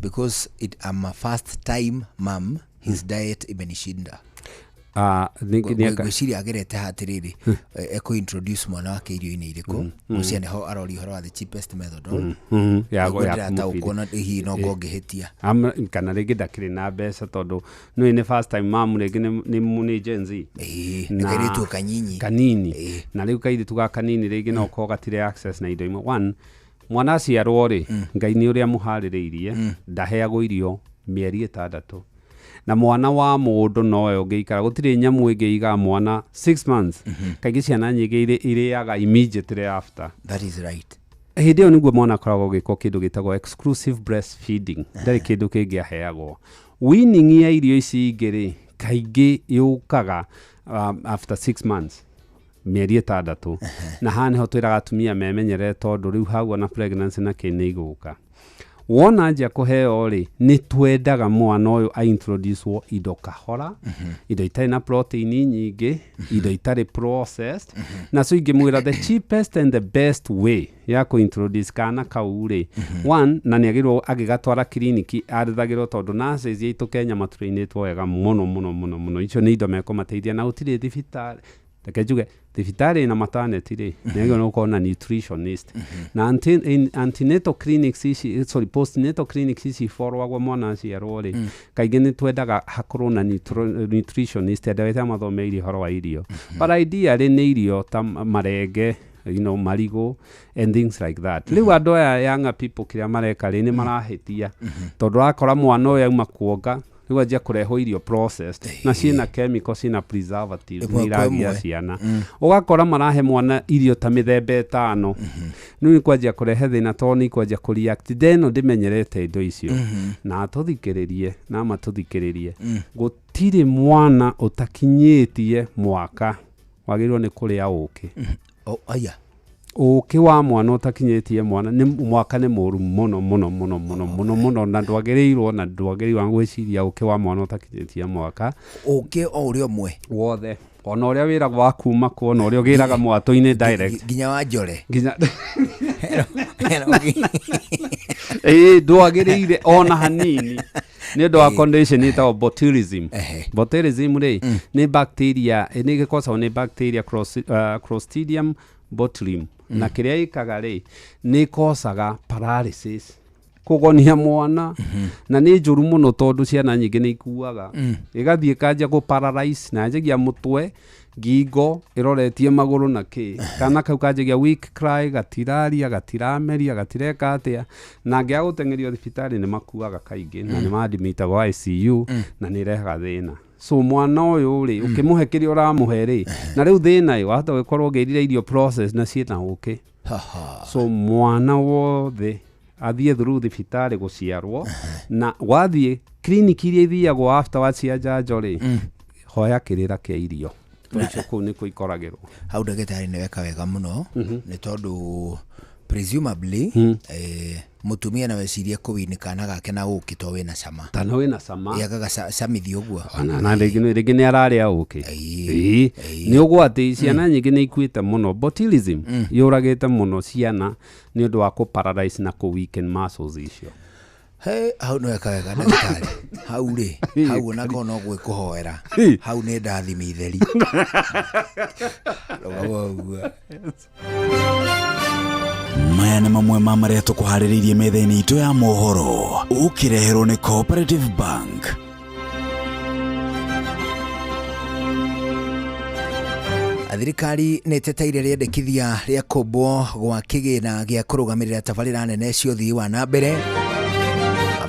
Because I'm a first time mom, his diet imenishinda. Ah, Ngwĩciria agerete hatirĩrĩ ekũ introduce mwana wake irio-inĩ irĩkũ, ngwĩciria nĩho aroria ũhoro wa the cheapest method of ya Nĩguo ndĩrataũkwo kũmũbidi. na hihi no ngũngĩhĩtia. Kana rĩngĩ ndakĩrĩ na mbeca, tondũ nĩ nĩ first time mam, rĩngĩ nĩ Gen Z. Ĩĩ, nĩ kairĩtu kanyinyi. Kanini. Ĩĩ. Na rĩu kairĩtu ga kanini rĩngĩ no korwo gatirĩ access na indo imwe. One, mwana aciarwo rĩ, Ngai nĩ ũrĩa mũharĩrĩirie, ndaheagwo irio mĩeri 6, na mwana wa mũndũ nowe ũngĩikara, gũtirĩ nyamũ ĩngĩ igaga mwana 6 months. Kaingĩ ciana nyingĩ irĩaga immediately after. That is right. Hĩndĩ ĩyo nĩguo mwana akoragwo ũgĩkwo kĩndũ gĩtagwo exclusive breastfeeding, ndarĩ kĩndũ kĩngĩ aheagwo. Weaning ya irio ici ingĩ rĩ, kaingĩ yũkaga after 6 months, mĩeri 6, na haha nĩho twĩraga atumia memenyerere, tondũ rĩu hau ona pregnancy na kĩ nĩ igũka. Wona anjia kũheo rĩ, nĩ twendaga mwana ũyũ aintroducewo indo kahora, indo itarĩ na protein nyingĩ, indo itarĩ processed. Na so ingĩmwĩra the cheapest and the best way ya kũintroduce kana kau rĩ, one, na nĩ agĩrĩirwo agĩgatwara kiriniki arethagĩrwo, tondũ nurses aitũ Kenya matũrainĩtwo wega mũno mũno mũno mũno. Icio nĩ indo mekũmateithia, na gũtirĩ thibitarĩ, reke njuge thibitarĩ ĩna maternity rĩ, nĩ agĩrĩirwo nĩ gũkorwo na nutritionist na antenatal clinics ici, sorry, postnatal clinics ici iborwagwo mwana aciarwo rĩ, kaingĩ nĩ twendaga hakorwo na nutritionist, andũ arĩa mathomeire ũhoro wa irio. But ideally nĩ irio ta marenge, marigũ and things like that. Rĩu andũ aya younger people kĩrĩa mareka rĩ, nĩ marahĩtia, tondũ ũrakora mwana ũyũ auma kuonga, rĩu anjia kũrehwo irio processed na ciĩna chemical, ciĩna preservatives, Ĩmwe nĩ kwa iragia ĩmwe. ciana. Ũgakora marahe mwana irio ta mĩthemba 5, rĩu nĩ kwanjia kũrehe thĩna, tondũ nĩ ikwanjia kũreact ndeno ndĩmenyerete indo icio. Na atũthikĩrĩrie na matũthikĩrĩrie, gũtirĩ mwana ũtakinyĩtie mwaka wagĩrĩirwo nĩ kũrĩa ũkĩ. Oh, aya. Ũkĩ wa mwana ũtakinyĩtie mwana nĩ mwaka nĩ mũru mũno mũno mũno mũno mũno mũno, na ndwagĩrĩirwo gwĩciria ũkĩ wa mwana ũtakinyĩtie mwaka. Ũkĩ o ũrĩa ũmwe? Wothe, ona ũrĩa wĩragwo wa kuma kuo, ona ũrĩa ũgĩraga mwatũ-inĩ direct. Nginya wa njore? Nginya ĩĩ, ndwagĩrĩire ona hanini, nĩ ũndũ wa condition ĩtagwo botulism. Botulism rĩ, nĩ bacteria, nĩ gĩkosagwo nĩ bacteria Clostridium botulinum, na kĩrĩa ĩkaga rĩ, nĩ ĩkocaga paralysis, kũgonia mwana, na nĩ njũru mũno, tondũ ciana nyingĩ nĩ ikuaga. Ĩgathiĩ ĩkanjia kũ paralyze na yanjagia mũtwe, ngingo, ĩroretie magũrũ na kĩ. Kana kau kanjagia weak cry, gatiraria, gatirameria, gatireka atĩa, na angĩaga gũteng'erio thibitarĩ nĩ makuaga kaingĩ, na nĩ madmitagwo ICU, na nĩ ĩrehaga thĩna. So mwana ũyũ rĩ, ũkĩmũhe kĩrĩa ũramũhe rĩ, na rĩu thĩna ĩ wahota gũkorwo ũgĩrire irio process na ciĩna ũkĩ. Haha. So mwana wothe Athiĩ through thibitarĩ gũciarwo, na wathiĩ clinic iria ithiagwo afterwards cia njanjo rĩ, hoya kĩrĩra kĩa irio, tondũ icio kũu nĩkuo ikoragĩrwo. Hau ndagĩtarĩ nĩ weka wega mũno, nĩ tondũ presumably mũtumia no ecirie kũwini kana gake na ũkĩ to wĩna cama. Tana wĩna cama. Agagacamithia ũguo. Ona na rĩngĩ nĩ ararĩa ũkĩ. Ĩĩ. Nĩ ũgwati, ciana nyingĩ nĩ ikuĩte mũno. Botulism yũragĩte mũno ciana nĩ ũndũ wa kũ paralyze na kũ weaken muscles icio. He, hau nĩ weka wega ndagĩtarĩ, hau rĩ, hau onakorwo no gwĩkũhoera, hau nĩ ndathimi theri rũgamo ũguo. Maya nĩ mamwe ma marĩa tũkũharĩrĩirie metha-inĩ itũ ya mohoro, ũkĩreherwo nĩ Cooperative Bank. Thirikari nĩ ĩteteire rĩendekithia rĩa kũmbwo gwa kĩgĩna gĩa kũrũgamĩrĩra tabarĩra nene cia ũthii wa na mbere.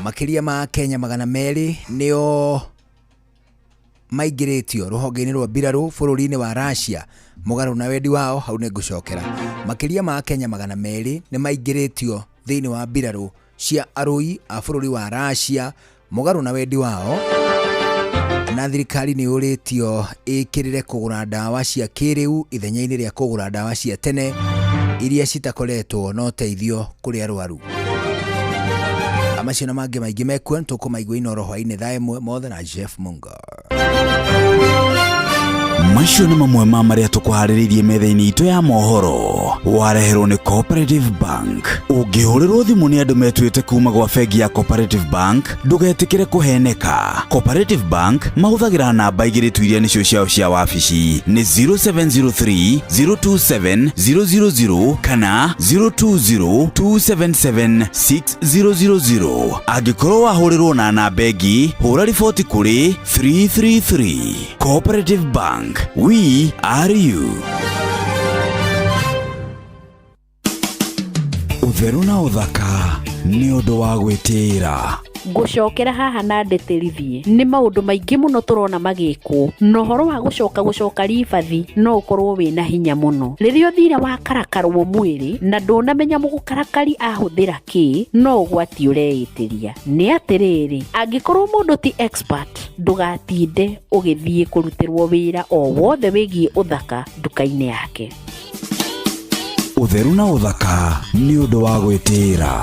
Makĩria ma Kenya 200 nĩo maingĩrĩtio rũhonge-inĩ rwa mbirarũ bũrũri-inĩ wa Russia mũgarũ na wendi wao. Hau nĩ ngũcokera. Makĩria ma Kenya 200 nĩ maingĩrĩtio thĩinĩ wa mbirarũ cia arũi a bũrũri wa Russia mũgarũ na wendi wao, na thirikari nĩ yũrĩtio ĩkĩrĩre kũgũra ndawa cia kĩrĩu ithenya-inĩ rĩa kũgũra ndawa cia tene iria citakoretwo na ũteithio kũrĩ arwaru. Macio na mangĩ maingĩ mekuo nĩtũkũmaigua Inoro hwaĩ-inĩ thaa 1 mothe na Jeff Munga. Macio nĩ mamwe ma marĩa tũkũharĩrĩirie metha-inĩ itũ ya mohoro, wareherwo nĩ Cooperative Bank. Ũngĩhũrĩrwo thimũ nĩ andũ metuĩte kuma gwa bengi ya Cooperative Bank, ndũgetĩkĩre kũheneka. Cooperative Bank mahũthagĩra namba igĩrĩ tu iria nĩcio ciao cia wabici, nĩ 0703 027 000 kana 020 277 6000. Angĩkorwo wahũrĩrwo na namba ĩngĩ, hũra riboti kũrĩ 333. Cooperative Bank, we are you. Ũtheru na ũthaka nĩ ũndũ wa gwĩtĩĩra. Ngũcokera haha na ndĩtĩrithie nĩ maũndũ maingĩ mũno tũrona magĩkwo, na ũhoro wa gũcoka gũcoka ribathi no ũkorwo wĩna hinya mũno rĩrĩa ũthire wakarakarwo mwĩrĩ na ndũnamenya mũgũkarakari ahũthĩra kĩ, no ũgwati ũreĩtĩria. Nĩ atĩrĩrĩ, angĩkorwo mũndũ ti expert, ndũgatinde ũgĩthiĩ kũrutĩrwo wĩra o wothe wĩgiĩ ũthaka nduka-inĩ yake. Ũtheru na ũthaka nĩ ũndũ wa gwĩtĩĩra.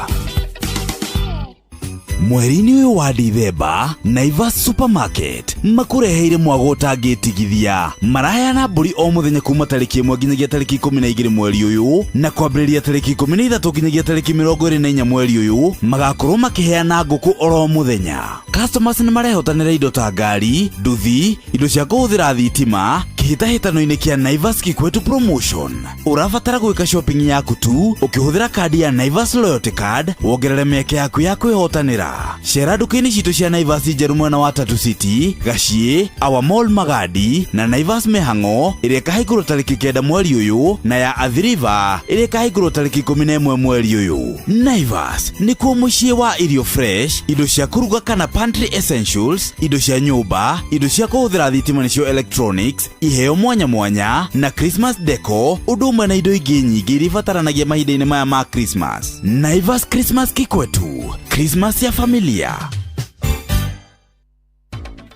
Mweri-inĩ ũyũ wa Dithemba, Naivas Supermarket makũreheire mwago ũtangĩtigithia. Maraheana mbũri o mũthenya kuma tarĩki 1 nginyagia tarĩki 12 mweri ũyũ, na kwambĩrĩria tarĩki 13 nginyagia tarĩki 24 mweri ũyũ magakorwo makĩheana ngũkũ oro mũthenya. Customers nĩ marehotanĩra indo ta ngari, nduthi, indo cia kũhũthĩra thitima kĩhĩtahĩtano-inĩ kĩa Naivas Kikwetu Promotion. Ũrabatara gwĩka shopping yaku tu ũkĩhũthĩra kandi ya Naivas Loyalty Card, wongerere mĩeke yaku ya kwĩhotanĩra. Cera nduka-inĩ citũ cia Naivas njerũ mwena wa Tatu City, Gaciĩ, Our Mall Magadi na Naivas Mĩhang'o ĩrĩa ĩkahingũrwo tarĩki 9 mweri ũyũ, na ya Athi River ĩrĩa ĩkahingũrwo tarĩki 11 mweri ũyũ. Naivas nĩkuo mũciĩ wa irio fresh, indo cia kũruga kana pantry essentials, indo cia nyũmba, indo cia kũhũthĩra thitima nĩcio electronics, iheo mwanya mwanya na Christmas deco, ũndũ ũmwe na indo ingĩ nyingĩ iria ibataranagia mahinda-inĩ maya ma Christmas. Naivas Christmas Kikwetu, Christmas ya familia.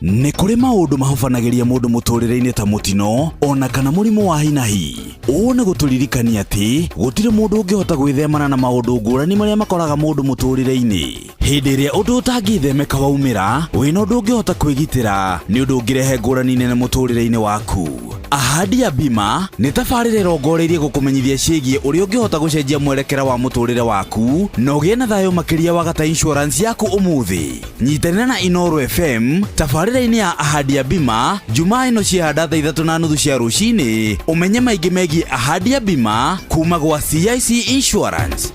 Nĩ kũrĩ maũndũ mahobanagĩria mũndũ mũtũrĩre-inĩ ta mũtino ona kana mũrimũ wa hinahi. Ũũ nĩ gũtũririkania atĩ gũtirĩ mũndũ ũngĩhota gwĩthemana na maũndũ ngũrani marĩa makoraga mũndũ mũtũrĩre-inĩ. Hĩndĩ ĩrĩa ũndũ ũtangĩthemeka waumĩra, wĩna ũndũ ũngĩhota kwĩgitĩra, nĩ ũndũ ũngĩrehe ngũrani nene mũtũrĩre-inĩ waku. Ahadi ya Bima nĩ tabarĩra ĩrongoreirie gũkũmenyithia ciĩgiĩ ũrĩa ũngĩhota gũcenjia mwerekera wa mũtũrĩre waku na ũgĩe na thayũ makĩria wagata insurance yaku ũmũthĩ. Nyitanĩra na Inoro FM tabarĩra-inĩ ya Ahadi ya Bima Jumaa ĩno ciehanda thaa 3:30 cia rũcinĩ, ũmenye maingĩ megiĩ Ahadi ya Bima kuma gwa CIC Insurance.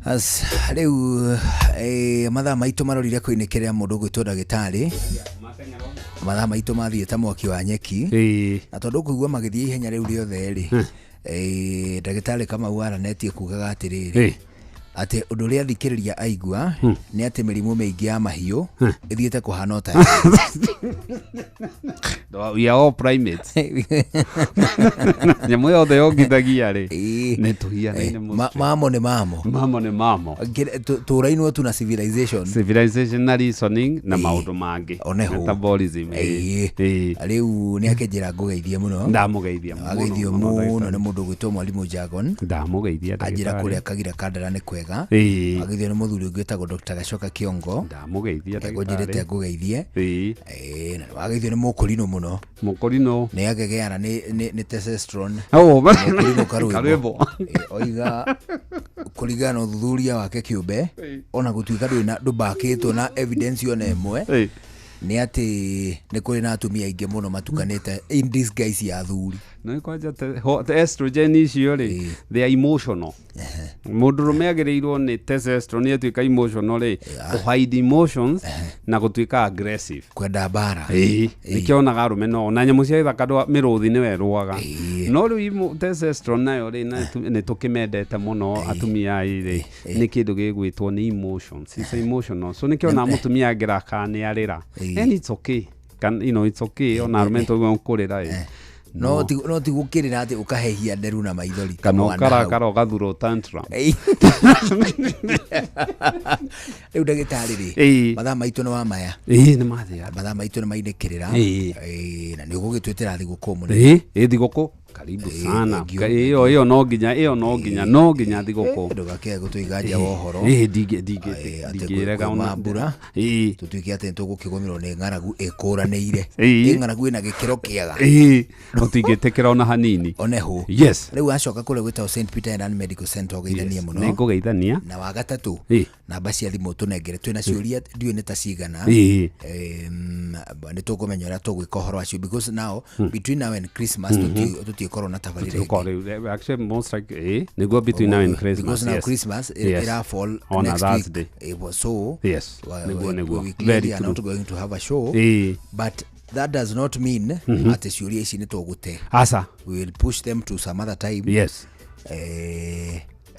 As rĩu mathaa maitũ marorire kũinĩkĩrĩra mũndũ ũgwĩtwo ndagĩtarĩ, mathaa maitũ mathiĩ ta mwaki wa nyeki. Na tondũ kũigua magĩthiĩ ihenya rĩu rĩothe rĩ, ndagĩtarĩ Kamau aranetie kugaga atĩrĩrĩ, atĩ ũndũ ũrĩa athikĩrĩria aigua nĩ atĩ mĩrimũ mĩingĩ ya mahiũ ĩthiĩte kũhana o ta. We are all primates. Nyamũ yothe yongithagia rĩ, nĩ tũhianaine. Mamo nĩ mamo. Mamo nĩ mamo. Tũrainwo tu na civilization. Civilization na reasoning na maũndũ mangĩ. Oneho. Metabolism. Ĩĩ. Rĩu nĩ akĩnjĩra ngũgeithie mũno. Ndamũgeithia. Ageithio mũno nĩ mũndũ ũgwĩtwo mwarimũ Jagon. Ndamũgeithia. Anjĩra Ndagĩtarĩ. Kũrĩa Kagira Kandara nĩ kwega. Ageithio nĩ mũthuri ũngĩ wĩtagwo Dr. Gacoka Kĩongo. Ndamũgeithia. Ngũnjĩrĩte Ndagĩtarĩ. ngũgeithie. Ĩĩ, na wageithio nĩ mũkũrinũ mũno. Mũkũrinũ. Nĩ agegeara nĩ testosterone. Oh, Mũkũrinũ karwĩmbo. Karwĩmbo. Ĩĩ, oiga kũringana na ũthuthuria wake kĩũmbe, ona gũtuĩka ndũrĩ na ndũmbakĩtwo na evidence ona ĩmwe, nĩ atĩ nĩ kũrĩ na atumia aingĩ mũno matukanĩte in disguise ya athuri. No kwanja te estrogen icio rĩ, they are emotional. Mũndũrũme agĩrĩirwo nĩ testosterone ĩtuĩka emotional rĩ, kũ hide emotions na gũtuĩka aggressive. Kwenda mbara. Ĩĩ, nĩkĩonaga arũme no na nyamũ cia gĩthaka mĩrũthi nĩwe ĩrũaga, no rĩu testosterone nayo rĩ, na nĩ tũkĩmendete mũno atumia aya rĩ, nĩ kĩndũ gĩgwĩtwo nĩ emotions. It's emotional, so nĩkĩonaga mũtumia angĩrakara nĩ arĩra, and it's okay. Can, it's okay, ona arũme tũguo kũrĩra ĩ. No ti gũkĩrĩra atĩ ũkahehia nderu na maithori ta Kana mwana hau. ũkarakara ũgathurwo tantrum. Ĩĩ. Rĩu ndagĩtarĩ rĩ, mathaa maitũ nĩ wa maya. Ĩĩ, nĩ mathĩa. Mathaa maitũ nĩ mainĩkĩrĩra. Ĩĩ, na nĩ ũgũgĩtwĩtĩra thigũkũ mũnene. Ĩĩ, thigũkũ karibu sana. Thank you. Ĩyo no nginya thigũkũ. Ndũgakĩae gũtũiga nja wa ũhoro. Ĩĩ, Atĩ ndingĩrega kwĩ ona. mambura tũtuĩke atĩ nĩtũgũkĩgũmĩrwo nĩ ng'aragu ĩkũranĩire. Ĩ ng'aragu ĩna gĩkĩro kĩega. Ĩĩ, tũtingĩtĩkĩra ona hanini. Oneho. Yes. Rĩu acoka kũrĩa gwĩtagwo St Peter and Ann Medical Center, ũgeithanie mũno. Nĩ ngũgeithania. Na wa gatatũ, namba cia thimũ tũnengere, twĩna ciũria ndiũĩ nĩ ta cigana. Nĩ tũkũmenya ũrĩa tũgwĩka ũhoro wacio, because now between now and Christmas tũtiĩkorwo na tabarĩra ĩngĩ. Tũkorwo actually most like nĩguo between now and Christmas. Because now Christmas ira fall On a next Thursday. week. So Nĩguo, nĩguo. we Very clearly are true. not going to have a show, but that does not mean atĩ ciũria ici nĩ tũgũte. Aca. We will push them to some other time.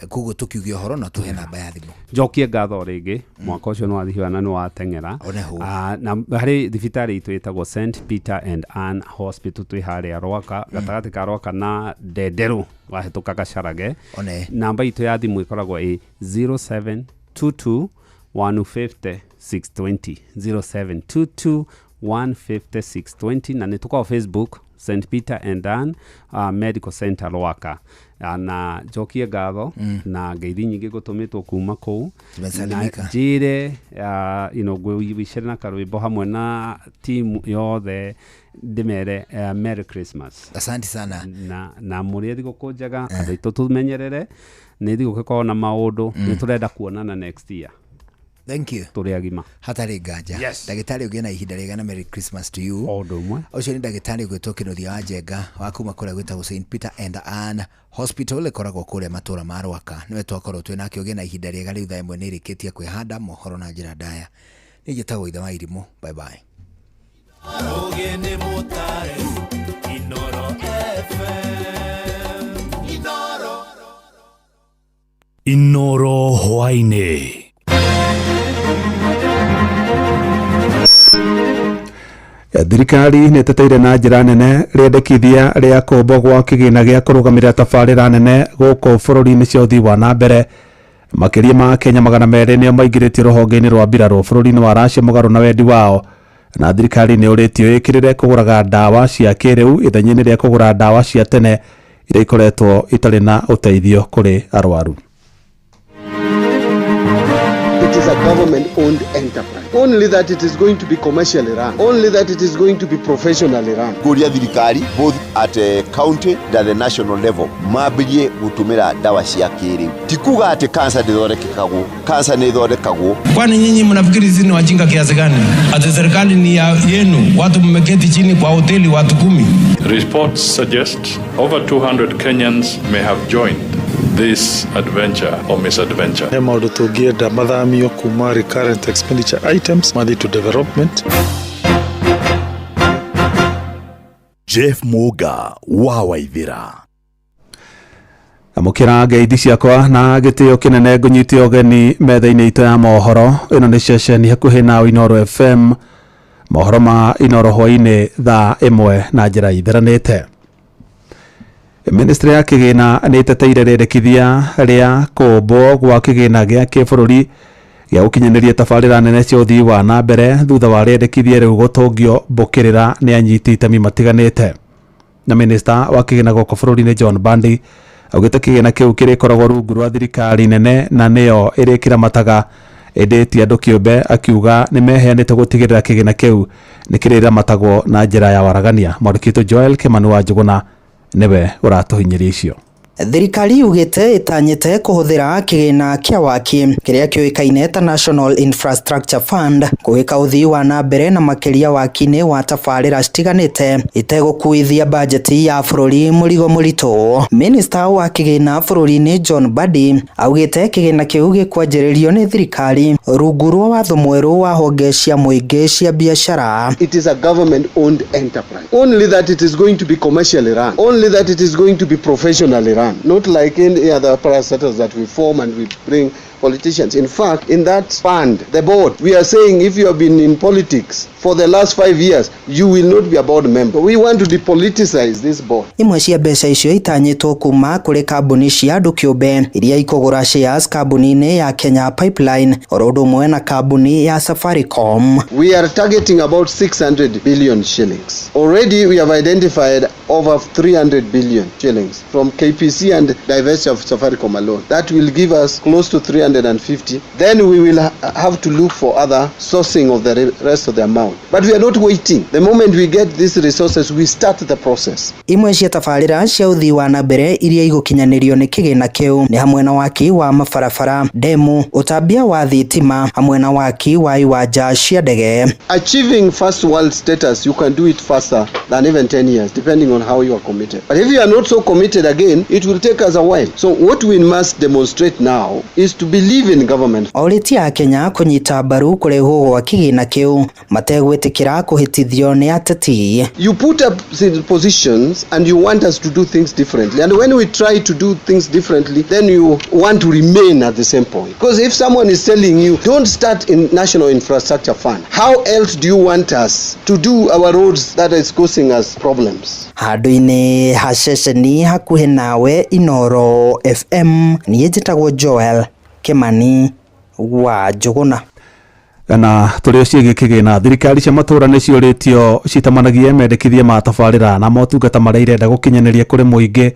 Koguo tũkiuge ũhoro na tũhe namba ya thimũ. Njokie ngatho rĩngĩ, mwaka ũcio nĩ wathihiana, nĩ wateng'era. Oneho. Ah, na harĩ thibitarĩ itũ ĩtagwo St Peter and Ann Hospital, twĩ harĩa Rwaka, gatagatĩ ka Rwaka na Ndenderũ, wahĩtũka Gacarage. One. Namba itũ ya thimũ ĩkoragwo ĩ 0722 150 620, 0722 150 620, na nĩ tũkoragwo Facebook, St Peter and Ann Medical Center Rwaka. Na njokie ngatho na ngeithi nyingĩ gũtũmĩtwo kuma kũu na Tumesalimika. njĩre ngwĩwicĩre na karwĩmbo hamwe na timu yothe, ndĩmere Merry Christmas. Asante sana. Na mũrĩe thigũkũ njega. Andũ aitũ, tũmenyerere, nĩ thigũkũ ĩkoragwo na maũndũ. Nĩ tũrenda kuonana next year. Thank you. Tũrĩ agima. Hatarĩ nganja. Ndagĩtarĩ, ũgĩe na ihinda rĩega na Merry Christmas to you. O ũndũ ũmwe. Ũcio nĩ ndagĩtarĩ gwĩtwo Kĩnuthia wa Njenga wa kuma kũrĩa gwĩtagwo St Peter and Ann Hospital, ĩkoragwo kũrĩa matũra ma Rwaka. Nĩwe twakorwo twĩ nake. Ũgĩe na ihinda rĩega. Rĩu thaa 1 nĩ ĩrĩkĩtie kwĩhanda mohoro na njĩra ndaya. Niĩ njĩtagwo ithe wa irimũ. Bye bye. Ũgeni mũtare Inoro FM Inoro. Inoro hwainĩ. Thirikari nĩ ĩteteire na njĩra nene rĩendekithia rĩa kũmbwo gwa kĩgĩna gĩa kũrũgamĩrĩra tabarĩra nene gũkũ bũrũri-inĩ cia ũthii wa na mbere. Makĩria ma Kenya 200 nĩo maingĩrĩtio rũhonge-inĩ rwa mbirarũ bũrũri-inĩ wa Russia mũgarũ na wendi wao, na thirikari nĩ ũrĩtio ĩkĩrĩre kũgũraga ndawa cia kĩrĩu ithenya-inĩ rĩa kũgũra ndawa cia tene iria ikoretwo itarĩ na ũteithio kũrĩ arwaru. It is a government owned enterprise. Only that it is going to be commercially run. Only that it is going to be professionally run. Kuria thirikari both at county na the national level mambirie gutumira ndawa cia kĩrĩu. Ti kuga atĩ cancer ndĩthondekekagwo, cancer nĩ ĩthondekagwo. Kwani nyinyi mnafikiri sisi ni wajinga kiasi gani? Ati serikali ni ya yenu, watu mmeketi chini kwa hoteli watu 10. Reports suggest over 200 Kenyans may have joined this adventure or misadventure. He maũndũ tũngĩenda mathamio kuma recurrent expenditure items mathiĩ to development. Jeff Muga wa Waithira. Amũkĩra ngeithi ciakwa na gĩtĩo kĩnene, ngũnyite ũgeni metha-inĩ itũ ya mohoro. Ĩno nĩ ceceni hakuhĩ na Inooro FM. Mohoro ma Inoro hwainĩ thaa 1 na njĩra itheranĩte. Ministry ya kĩgĩna nĩ ĩteteire rĩendekithia rĩa kũmbwo gwa kĩgĩna gĩa kĩbũrũri gĩa gũkinyanĩria tabarĩra nene cia ũthii wa na mbere thutha wa rĩendekithia rĩu gũtũngio mbũkĩrĩra nĩ anyiti itemi matiganĩte. Na minista wa kĩgĩna gũkũ bũrũri-inĩ John Mbadi augĩte kĩgĩna kĩu kĩrĩkoragwo rungu rwa thirikari nene na nĩyo ĩrĩkĩramataga, ĩndĩ ti andũ kĩũmbe, akiuga nĩ meheanĩte gũtigĩrĩra kĩgĩna kĩu nĩ kĩrĩramatagwo na njĩra ya waragania. Mwandĩki witũ Joel Kimani wa Njũgũna nĩwe ũratũhinyĩria icio. Thirikari yugĩte ĩtanyĩte kũhũthĩra kĩgĩna kĩa waki kĩrĩa kĩũĩkaine ta National Infrastructure Fund kũhĩka ũthii wa na mbere na makĩria waki-inĩ wa tabarĩra citiganĩte itegũkuithia bajeti ya bũrũri mũrigo mũritũ. Minista wa kĩgĩna bũrũri-inĩ John Mbadi augĩte kĩgĩna kĩu gĩkwanjĩrĩrio nĩ thirikari rungu rwa watho mwerũ wa honge cia mũingĩ cia biacara. It is a government owned enterprise. Only that it is going to be commercially run. Only that it is going to be professionally run. Not like any other parastatals that we form and we bring politicians. In fact, in that fund, the board, we are saying if you have been in politics for the last 5 years, you will not be a board member. We want to depoliticize this board. Imwe cia mbeca icio itanyĩtwo kuma kũrĩ kambuni cia andũ kĩũmbe iria ikũgũra shares kambuni-inĩ ya Kenya Pipeline oro ũndũ ũmwe na kambuni ya Safaricom. We are targeting about 600 billion shillings. Already we have identified over 300 billion shillings from KPC and divestiture of Safaricom alone. That will give us close to 350. Then we will have to look for other sourcing of the rest of the amount. But we are not waiting. The moment we get these resources, we start the process. Imwe cia tabarĩra cia ũthii wa na mbere iria igũkinyanĩrio nĩ kĩgĩna kĩu nĩ hamwe na waki wa mabarabara, demu, ũtambia wa thitima hamwe na waki wa iwanja cia ndege. Achieving first world status, you can do it faster than even 10 years, depending on how you are committed. But if you are not so committed again, it will take us a while. So what we must demonstrate now is to believe in government. Orĩtie a Kenya kũnyita mbaru kũrehwo gwa kĩgĩna kĩu mategwĩtĩkĩra kũhĩtithio nĩ ateti. You put up positions and you want us to do things differently, and when we try to do things differently, then you want to remain at the same point. Because if someone is telling you don't start in National Infrastructure Fund, how else do you want us to do our roads that is causing us problems? Handũ-inĩ ha ceceni hakuhĩ nawe Inoro FM, niĩ njĩtagwo Joel Kimani wa Njũgũna. Na tũrĩ ciĩgiĩ kĩgĩna, thirikari cia matũũra nĩ ciũrĩtio citamanagie mendekithia ma tabarĩra na motungata marĩa irenda gũkinyanĩria kũrĩ mũingĩ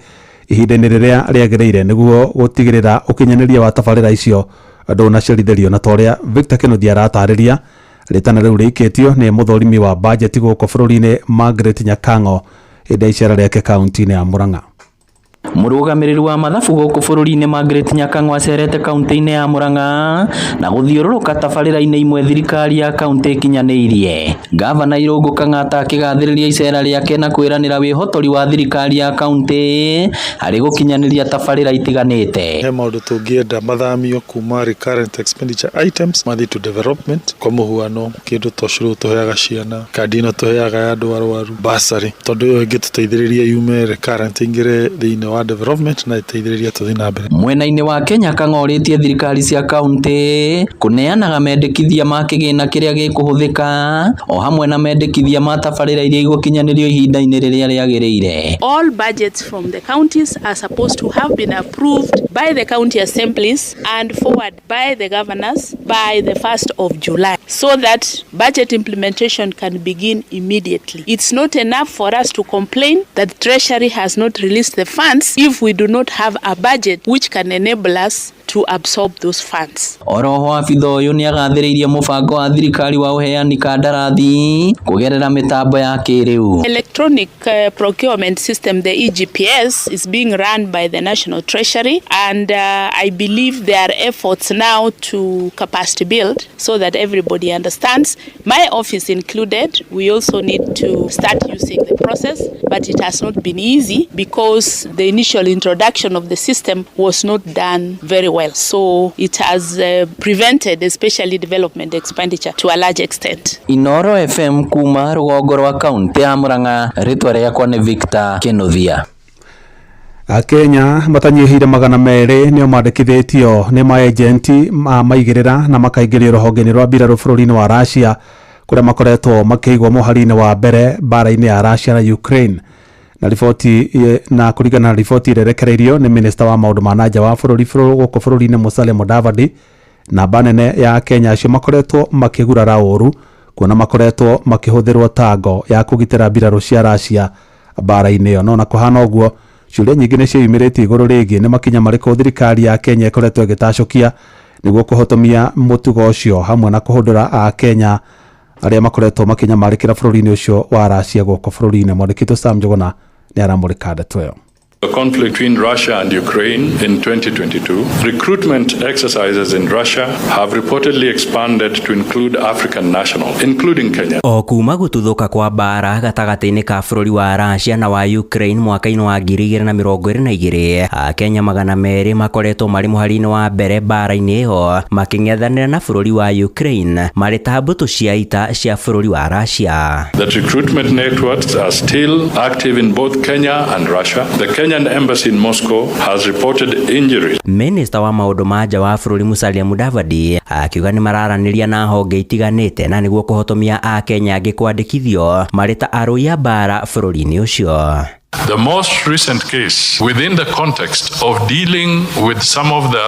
ihinda-inĩ rĩrĩa rĩagĩrĩire nĩguo gũtigĩrĩra ũkinyanĩria wa tabarĩra icio ndũnacerithĩrio. Na ta ũrĩa Victor Kĩnuthia aratarĩria, rĩtana rĩu rĩikĩtio nĩ mũthũrimi wa bajeti gũkũ bũrũri-inĩ Margaret Nyakang'o hĩndĩ ya icera rĩake kaunti-inĩ ya Murang'a. Mũrũgamĩrĩri wa mathabu gũkũ bũrũri-inĩ Margaret Nyakang'o acerete kaunti-inĩ ya Murang'a na gũthiũrũrũka tabarĩra-inĩ imwe thirikari ya kaunti ĩkinyanĩirie. Gavana Irũngũ Kang'ata akĩgathĩrĩria icera rĩake na kwĩranĩra wĩhotori wa thirikari ya kaunti harĩ gũkinyanĩria tabarĩra itiganĩte. He maũndũ tũngĩenda mathamio kuma recurrent expenditure items mathiĩ to development. Kwa mũhuano kĩndũ ta ũcũrũ tũheaga ciana, kandi ĩno tũheaga ya andũ arwaru, bursary, tondũ ĩyo ĩngĩtũteithĩrĩria yume recurrent ĩingĩre thĩinĩ wa development na ĩteithĩrĩrie tũthiĩ na mbere. Mwena-inĩ wa Kenya Kang'o orĩtie thirikari cia kaunti kũneanaga mendekithia ma kĩgĩna kĩrĩa gĩkũhũthĩka o hamwe na mendekithia ma tabarĩra iria igũkinyanĩrio ihinda-inĩ rĩrĩa rĩagĩrĩire. All budgets from the counties are supposed to have been approved by the county assemblies and forward by the governors by the 1st of July, so that budget implementation can begin immediately. It's not enough for us to complain that Treasury has not released the funds if we do not have a budget which can enable us to absorb those funds. Oroho abitha ũyũ nĩagathĩrĩirie mũbango wa thirikari wa ũheani kandarathi kũgerera mĩtambo ya kĩrĩu. Electronic procurement system, the EGPS, is being run by the National Treasury, and I believe there are efforts now to capacity build so that everybody understands. My office included, we also need to start using the process, but it has not been easy because the initial introduction of the system was not done very well. So it has prevented especially development expenditure to a large extent. Inoro FM kuma rũgongo rwa kaunti ya Murang'a, rĩtwa rĩakwa nĩ Victor Kĩnuthia. Akenya matanyihĩire 200 nĩo mandĩkithĩtio nĩ maejenti ma maigĩrĩra na makaingĩrio rũhonge-inĩ rwa mbirarũ bũrũri-inĩ wa Russia Kũrĩa makoretwo makĩigwo mũhari-inĩ wa mbere mbara-inĩ ya Russia na Ukraine. Na riboti na kũringana na riboti ĩrĩa ĩrekereirio nĩ minista wa maũndũ ma nanja wa bũrũri gũkũ bũrũri-inĩ Musalia Mudavadi, namba nene ya Kenya acio makoretwo makĩgurara ũru kuona makoretwo makĩhũthĩrwo ta ngo ya kũgitĩra mbirarũ cia Russia mbara-inĩ ĩyo. No na kũhana ũguo, ciũria nyingĩ nĩ ciĩyumĩrĩtie igũrũ rĩgiĩ nĩ makinya marĩkũ thirikari ya Kenya ĩkoretwo ĩgĩtacũkia nĩguo kũhotomia mũtugo ũcio, hamwe na kũhũndũra Akenya arĩa makoretwo makĩnyamarĩkĩra bũrũri-inĩ ũcio wa Russia gũkũ bũrũri-inĩ. Mwandĩki Sam Njuguna nĩ aramũrĩka ndeto ĩyo. The conflict between Russia and Ukraine in 2022, recruitment exercises in Russia have reportedly expanded to include African nationals, including Kenya. O kuma gũtuthũka kwa mbara gatagatĩ-inĩ ka bũrũri wa Russia na wa Ukraine mwaka-inĩ wa 2022, Akenya 200 makoretwo marĩ mũhari-inĩ wa mbere mbara-inĩ ĩyo makĩng'ethanĩra na bũrũri wa Ukraine marĩ ta mbũtũ cia ita cia bũrũri wa Russia. That recruitment networks are still active in both Kenya and Russia. The Kenyan embassy in Moscow has reported injuries. Minista wa maũndũ ma nja wa bũrũri Musalia Mudavadi akiuga nĩ mararanĩria na honge itiganĩte na nĩguo kũhotomia Akenya angĩ kwandĩkithio marĩ ta arũi a mbara bũrũri-inĩ ũcio. The most recent case, within the context of dealing with some of the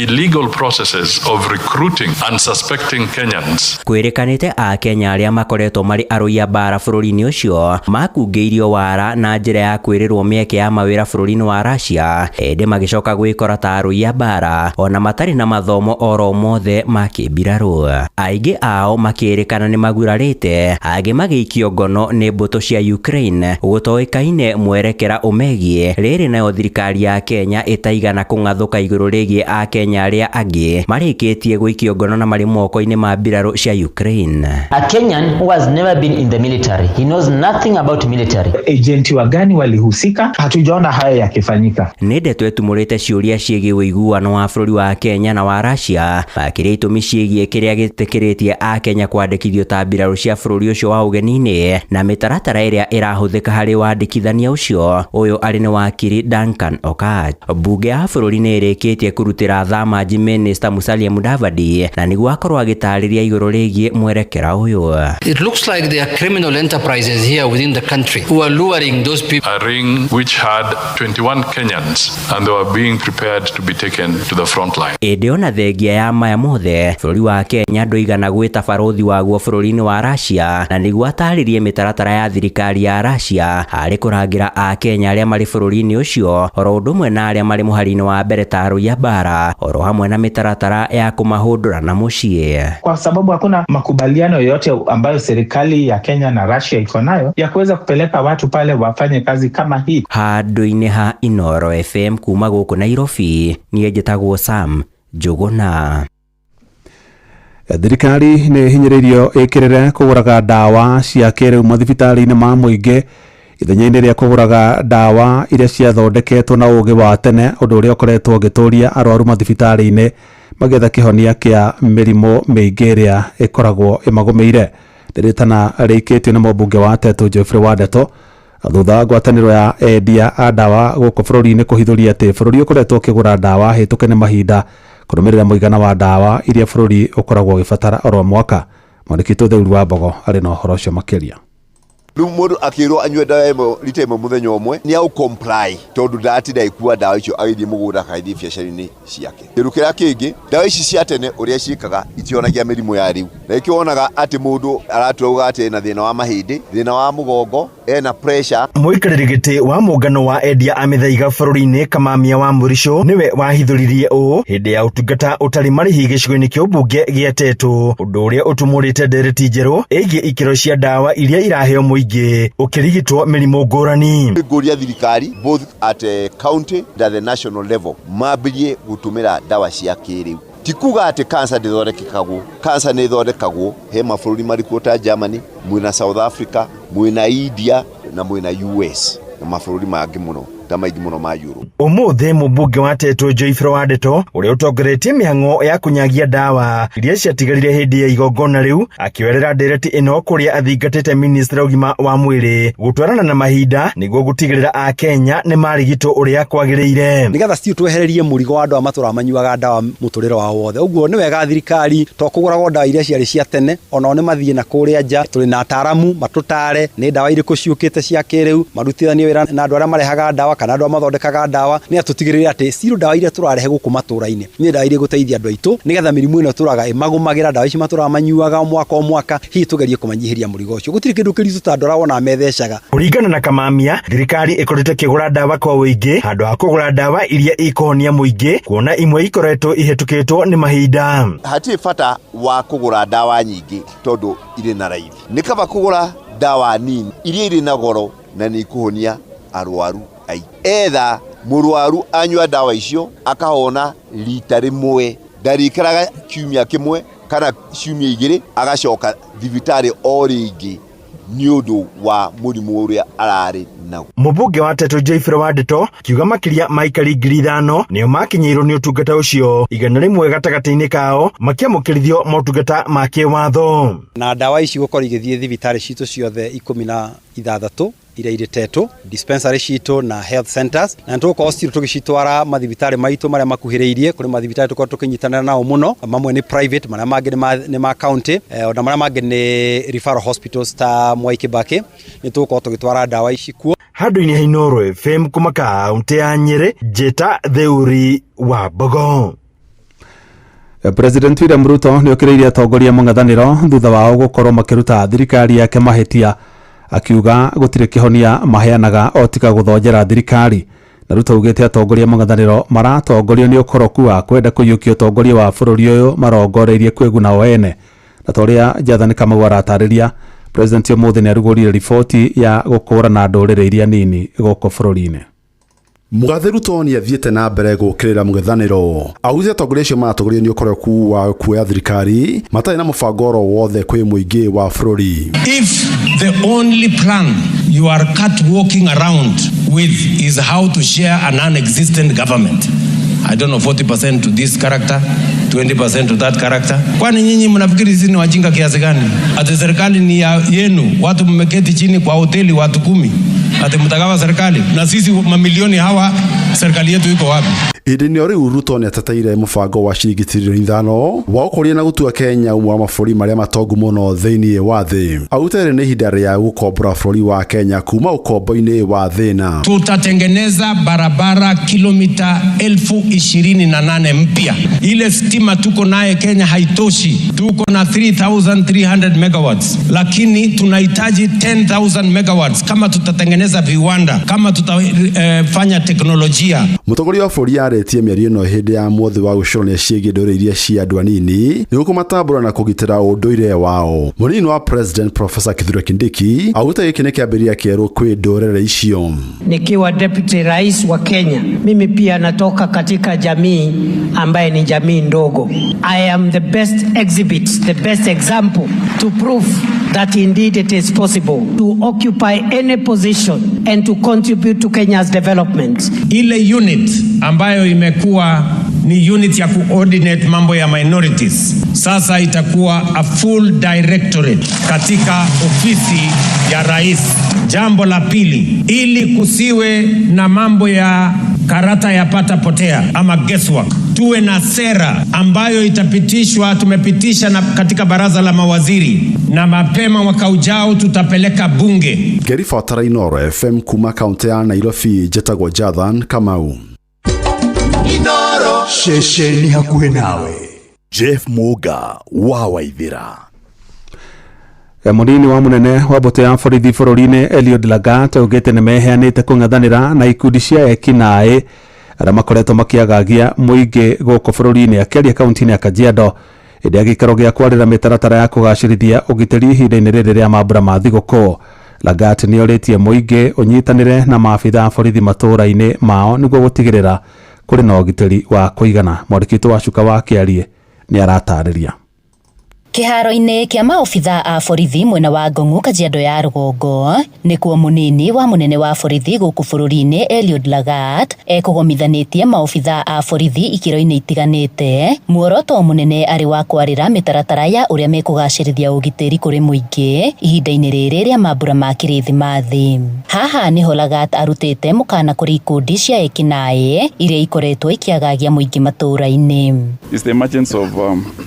illegal processes of recruiting unsuspecting Kenyans. Kwĩrĩkanĩte Akenya arĩa makoretwo marĩ arũi a mbara bũrũri-inĩ ũcio makungĩirio wara na njĩra ya kwĩrĩrwo mĩeke ya mawĩra bũrũri-inĩ wa Russia, ĩndĩ magĩcoka gwĩkora ta arũi a mbara ona matarĩ na mathomo oro mothe ma kĩmbirarũ. Aingĩ ao makĩrĩkana nĩ magurarĩte, angĩ magĩikio ngono nĩ mbũtũ cia Ukraine gũtoĩkaine mwerekera ũmegiĩ. Rĩrĩ nayo thirikari ya Kenya ĩtaigana kũng'athũka igũrũ rĩgiĩ Akenya arĩa angĩ marĩkĩtie gũikio ngono na marĩ moko-inĩ ma mbirarũ cia Ukraine. A Kenyan who has never been in the military, he knows nothing about military. Agenti wa gani walihusika? Hatujaona haya yakifanyika. Nĩ ndeto ĩtumũrĩte ciũria ciĩgiĩ ũiguano wa bũrũri wa Kenya na wa Russia, makĩria itũmi ciĩgiĩ kĩrĩa gĩtĩkĩrĩtie Akenya kwandĩkithio ta mbirarũ cia bũrũri ũcio wa ũgeni-inĩ na mĩtaratara ĩrĩa ĩrahũthĩka harĩ wandĩkithania ũcio. Ũyũ arĩ nĩ wakiri Duncan Okatch. Mbunge ya bũrũri nĩ ĩrĩkĩtie kũrutĩra thamanji Minister Musalia Mudavadi na nĩguo akorwo agĩtarĩria igũrũ rĩgiĩ mwerekera ũyũ. It looks like there are criminal enterprises here within the country who are luring those people. A ring which had 21 Kenyans and they were being prepared to be taken to the front line. Ĩndĩ ona thengia ya maya mothe, bũrũri wa Kenya ndũigana gwĩta barũthi waguo bũrũri-inĩ wa Russia na nĩguo atarĩrie mĩtaratara ya thirikari ya Russia harĩ kũrangĩra Akenya arĩa marĩ bũrũri-inĩ ũcio oro ũndũ ũmwe na arĩa marĩ mũhari-inĩ wa mbere ta arũi a mbara oro hamwe na mĩtaratara ya kũmahũndũra na mũciĩ. Kwa sababu hakuna makubaliano yoyote ambayo serikali ya Kenya na Russia iko nayo ya kuweza kupeleka watu pale wafanye kazi kama hii. Handũ-inĩ ha Inooro FM kuma gũkũ Nairobi, niĩ njĩtagwo Sam Njuguna. Thirikari nĩ ĩhinyĩrĩirio ĩkĩrĩre kũgũraga ndawa cia kĩrĩu mathibitarĩ-inĩ ma mũingĩ ithenya-inĩ rĩa kũgũraga ndawa iria ciathondeketwo na ũgĩ wa tene, ũndũ ũrĩa ũkoretwo ũgĩtũria arwaru mathibitarĩ-inĩ magĩetha kĩhonia kĩa mĩrimũ mĩingĩ ĩrĩa ĩkoragwo ĩmagũmĩire. Rĩtana rĩikĩtio nĩ mũmbunge wa Tetu Geoffrey Wandeto thutha wa ngwatanĩro ya endia a ndawa gũkũ bũrũri-inĩ kũhithũria atĩ bũrũri ũkoretwo ũkĩgũra ndawa hĩtũke nĩ mahinda kũrũmĩrĩra mũigana wa ndawa iria bũrũri ũkoragwo ũgĩbatara oro mwaka. Mwandĩki witũ Theuru wa Mbogo arĩ na ũhoro ũcio makĩria. Rĩu mũndũ akĩrwo anyue ndawa ĩmwe rita ĩmwe mũthenya ũmwe nĩ agũ comply tondũ ndatinda agĩkua ndawa icio agĩthiĩ mũgũnda kana agĩthiĩ biacara-inĩ ciake. Kĩndũ kĩrĩa kĩngĩ, ndawa ici cia tene ũrĩa ciĩkaga itionagia mĩrimũ ya rĩu, na nĩkĩo wonaga atĩ mũndũ araturauga atĩ ena thĩna wa mahĩndĩ, thĩna wa mũgongo, ena pressure. Mũikarĩri gĩtĩ wa mũngano wa endia a mĩthaiga bũrũri-inĩ Kamamia wa Mũricho nĩwe wahithũririe ũũ hĩndĩ ya ũtungata ũtarĩ marĩhi gĩcigo-inĩ kĩa ũmbunge gĩa Tetu, ũndũ ũrĩa ũtumũrĩte ndereti njerũ ĩgiĩ ikĩro cia ndawa iria iraheo mũingĩ ũkĩrigitwo mĩrimũ ngũrani. Ngũria thirikari both at county and the national level mambĩrie gũtũmĩra ndawa cia kĩrĩu. Ti kuga atĩ cancer ndĩthondekekagwo, cancer nĩ ĩthondekagwo. He mabũrũri marĩkuo ta Germany, mwĩna South Africa, mwĩna India na mwĩna US na mabũrũri mangĩ mũno. maguta maingĩ mũno ma euro. Ũmũthĩ mũmbunge wa Tetu Joyfrey Wandeto ũrĩa ũtongoretie mĩhang'o ya kũnyagia ndawa iria ciatigarire hĩndĩ ya igongona rĩu akĩoerera ndereti ĩno kũrĩa athingatĩte ministra ũgima wa mwĩrĩ gũtwarana na mahinda nĩguo gũtigĩrĩra akenya nĩ marigitwo ũrĩa kwagĩrĩire. Nigetha still twehererie mũrigo wa andũ a matũra manyuaga ndawa mũtũrĩre wao wothe. Ũguo nĩ wega thirikari to kũgũragwo ndawa iria ciarĩ cia tene, onao nĩ mathiĩ na kũrĩa nja. Tũrĩ na ataaramu matũtare nĩ ndawa irĩkũ ciũkĩte cia kĩrĩu, marutithanie wĩra na andũ arĩa marehaga ndawa kana andũ arĩa mathondekaga ndawa, nĩgetha tũtigĩrĩre atĩ still ndawa iria tũrarehe gũkũ matũra-inĩ nĩ ndawa iria igũteithia andũ aitũ, nĩgetha mĩrimũ ĩno tũraga ĩmagũmagĩra, ndawa ici matũraga manyuaga o mwaka o mwaka, hihi tũgerie kũmanyihĩria mũrigo ũcio. Gũtirĩ kĩndũ kĩritũ ta andũ arĩa wonaga methecaga. Kũringana na Kamamia, thirikari ĩkoretwo ĩkĩgũra ndawa kwa ũingĩ handũ ha kũgũra ndawa iria ikũhonia mũingĩ, kuona imwe ikoretwo ihĩtũkĩtwo nĩ mahinda. Hatirĩ bata wa kũgũra ndawa nyingĩ tondũ irĩ na raithi. Nĩ kaba kũgũra ndawa nini iria irĩ na goro na nĩ ikũhonia arwaru aingĩ. Etha mũrwaru anyua ndawa icio akahona rita rĩmwe, ndarĩikaraga kiumia kĩmwe kana ciumia igĩrĩ agacoka thibitarĩ o rĩngĩ nĩ ũndũ wa mũrimũ ũrĩa ararĩ naguo. Mũmbunge wa Tetu Joyfrey Wandeto kiuga makĩria ma aikari 5,000 nĩo makinyĩirwo nĩ ũtungata ũcio, 100 gatagatĩ-inĩ kao makĩamũkĩrithio motungata ma kĩwatho. Na ndawa ici gũkorwo igĩthiĩ thibitarĩ citũ ciothe 16 iria irĩ Tetu, dispensary citũ na health centers, na nĩ tũgũkorwo still tũgĩcitwara mathibitarĩ maitũ marĩa makuhĩrĩirie. Kũrĩ mathibitarĩ tũkorwo tũkĩnyitanĩra nao mũno, mamwe nĩ private, marĩa mangĩ nĩ ma county, ona marĩa mangĩ nĩ referral hospitals ta Mwai Kibaki. Nĩ tũgũkorwo tũgĩtwara ndawa ici kuo. Handũ-inĩ ha Inooro FM kuma kaunti ya Nyĩrĩ, Njĩta Theuri wa Mbogo. President William Ruto nĩ okĩrĩirie atongoria mũng'ethanĩro thutha wao gũkorwo makĩruta thirikari yake mahĩtia, akiuga gũtirĩ kĩhonia maheanaga o tiga gũthonjera thirikari. Na Ruto augĩte atongoria mũng'ethanĩro maratongorio nĩ ũkoroku wa kwenda kũiyũkia ũtongoria wa bũrũri ũyũ marongoreirie kwĩguna o ene. Na ta ũrĩa Jathani Kamau aratarĩria, President ũmũthĩ nĩ arugũrire riboti ya gũkũrana ndũrĩrĩ iria nini gũkũ bũrũri-inĩ. Mũgathe Ruto nĩ athiĩte na mbere gũũkĩrĩra mũng'ethanĩro. Augĩte atongoria acio maratongorio nĩ ũkoroku wa kuoya thirikari matarĩ na mũbango oro wothe kwĩ mũingĩ wa bũrũri. If the only plan you are cut walking around with is how to share a non-existent government, I don't know, 40% to this character, 20% to that character. Kwani nyinyi mnafikiri sisi ni wajinga kiasi gani? Ati serikali ni ya yenu, watu mmeketi chini kwa hoteli watu 10, ati mtagawa serikali, na sisi mamilioni hawa serikali yetu iko wapi? Hĩndĩ-inĩ o rĩu Ruto nĩ ateteire mũbango wa ciringi tiririoni 5 wa gũkũria na gũtua Kenya ũmwe wa mabũrũri marĩa matongu mũno thĩinĩ wa thĩ. Augĩte rĩrĩ nĩ ihinda rĩa gũkombora bũrũri wa Kenya kuma ũkombo-inĩ wa thĩna. Tutatengeneza barabara kilomita 28,000 mpya. Ile stima tuko naye Kenya haitoshi. Tuko na 3,300 megawatts, lakini tunahitaji 10,000 megawatts kama tutatengeneza viwanda, kama tutafanya teknolojia. Mũtongoria wa bũrũri arĩtie mĩario ĩno hĩndĩ ya mũthĩ wa gũcũrania ciĩgiĩ ndũrĩrĩ iria cia andũ anini nĩguo kũmatambũra na kũgitĩra ũndũire wao. Mũnini wa President Professor Kithure Kindiki augĩte gĩkĩ nĩ kĩambĩrĩria kĩerũ kwĩ ndũrĩrĩ icio. Nikiwa deputy rais wa Kenya, mimi pia natoka katika jamii ambaye ni jamii ndogo. I am the best exhibit, the best example to prove that indeed it is possible to occupy any position and to contribute to Kenya's development. Ile unit ambayo imekuwa ni unit ya coordinate mambo ya minorities, sasa itakuwa a full directorate katika ofisi ya rais. Jambo la pili, ili kusiwe na mambo ya karata ya pata potea ama guesswork, tuwe na sera ambayo itapitishwa, tumepitisha na katika baraza la mawaziri, na mapema mwaka ujao tutapeleka bunge. Ngĩribotera Inooro FM kuma kaunti ya Nairobi, njĩtagwo Jathan Kamau. Inooro ceceni hakuhĩ nawe. Jeff Muga wa Waithira. Mũnini wa mũnene wa mbũtũ ya borithi bũrũri-inĩ Eliud Lagat augĩte nĩ meheanĩte kũng'ethanĩra na ikundi cia ekinaĩ arĩa makoretwo makĩagagia mũingĩ gũkũ bũrũri-inĩ. Akĩaria kaunti-inĩ ya Kajiado hĩndĩ ya gĩikaro gĩa kwarĩra mĩtaratara ya kũgacĩrithia ũgitĩri ihinda-inĩ rĩrĩ rĩa mambura ma thigũkũ, Lagat nĩ orĩtie mũingĩ ũnyitanĩre na maabitha a borithi matũũra-inĩ mao nĩguo gũtigĩrĩra kũrĩ na ũgitĩri wa kũigana. Mwandĩki witũ wa Cuka wa Kĩarie nĩ aratarĩria. Kĩharo-inĩ kĩa maobitha a borithi mwena wa Ngong'u Kajiado ya rũgongo nĩkuo mũnini wa mũnene wa borithi gũkũ bũrũri-inĩ Eliud Lagat ekũgomithanĩtie maobitha a borithi ikĩro-inĩ itiganĩte, muoroto mũnene arĩ wa kwarĩra mĩtaratara ya ũrĩa mekũgacĩrithia ũgitĩri kũrĩ mũingĩ ihinda-inĩ rĩrĩ rĩa mambura ma kĩrĩthimathi. Haha nĩho Lagat arutĩte mũkana kũrĩ ikundi cia ekinaĩ iria ikoretwo ikĩagagia mũingĩ matũũra-inĩ. It's the emergence of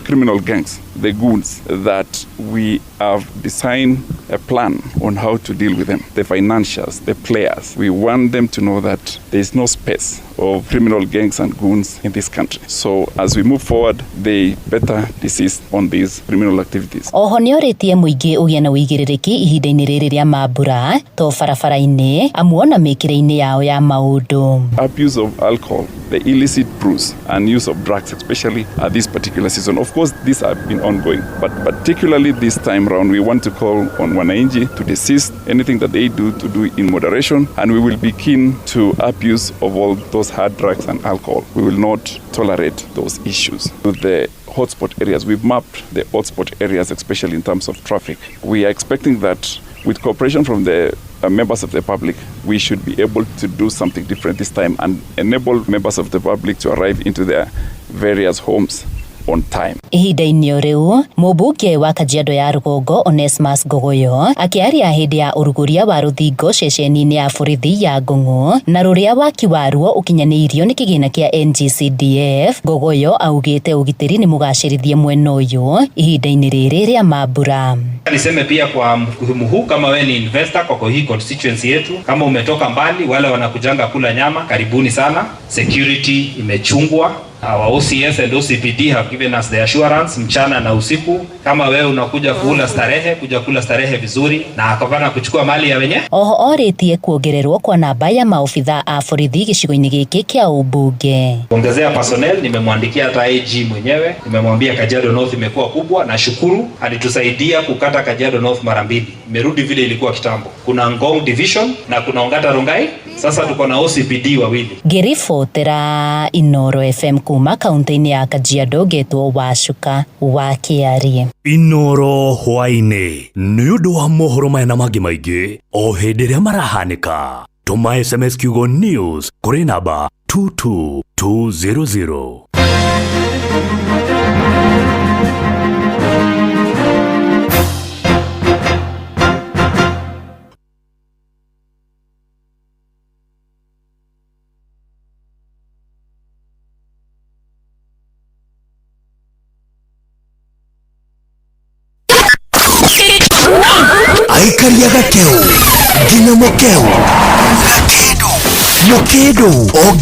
criminal gangs, the goons, that we have designed a plan on how to deal with them, the financiers, the players. We want them to know that there is no space of criminal gangs and goons in this country. So as we move forward, they better desist on these criminal activities. Oho nĩorĩtie mũingĩ ũgĩe na ũigĩrĩrĩki ihinda-inĩ rĩrĩ rĩa mambura to barabara-inĩ amu ona mĩkĩre-inĩ yao ya maũndũ. Abuse of alcohol, the illicit brews and use of drugs, especially at this particular season. Of course, these have been ongoing, but particularly this time round, we want to call on wananchi to desist anything that they do to do in moderation, and we will be keen to abuse of all those hard drugs and alcohol. We will not tolerate those issues. With the hotspot areas, we've mapped the hotspot areas, especially in terms of traffic. We are expecting that with cooperation from the members of the public, we should be able to do something different this time and enable members of the public to arrive into their various homes on time. Ihinda-inĩ o rĩu mũmbunge wa Kajiado ya rũgongo Onesmus Ngogoyo akĩaria hĩndĩ ya ũrugũria wa rũthingo ceceni-inĩ ya borithi ya Ngong'o na rũrĩa waki waruo ũkinyanĩirio nĩ kĩgĩna kĩa NGCDF. Ngogoyo augĩte ũgitĩri nĩ mũgacĩrithie mwena ũyũ ihinda-inĩ rĩrĩ rĩa mambura. Niseme pia kwa mfumo huu, kama we ni investor kwa hii constituency yetu, kama umetoka mbali, wale wanakujanga kula nyama, karibuni sana. Security imechungwa. Our OCS and OCPD have given us the assurance mchana na usiku. Kama wewe unakuja kula starehe, kuja kula starehe vizuri na akavana kuchukua mali ya wenye. Oho orĩtie kuongererwo kwa namba ya maobitha a borithi gĩcigo-inĩ gĩkĩ kĩa ũmbunge. Kuongezea personnel, nimemwandikia hata AG mwenyewe, nimemwambia Kajiado North imekuwa kubwa na shukuru alitusaidia kukata Kajiado North mara mbili. Imerudi vile ilikuwa kitambo. Kuna Ngong Division na kuna Ongata Rongai. Sasa tuko na OCPD wawili. Ngĩribotera Inoro FM kuma kaunti-inĩ ya Kajiado ngetwo Wacuka wa Kĩarie. Inoro hwaĩ-inĩ nĩ ũndũ wa mohoro maya na mangĩ maingĩ o hĩndĩ ĩrĩa marahanĩka. Tũma SMS kiugo news kũrĩ namba 22200. Aikaria gakeu nginya mukeu gakendu mukindu.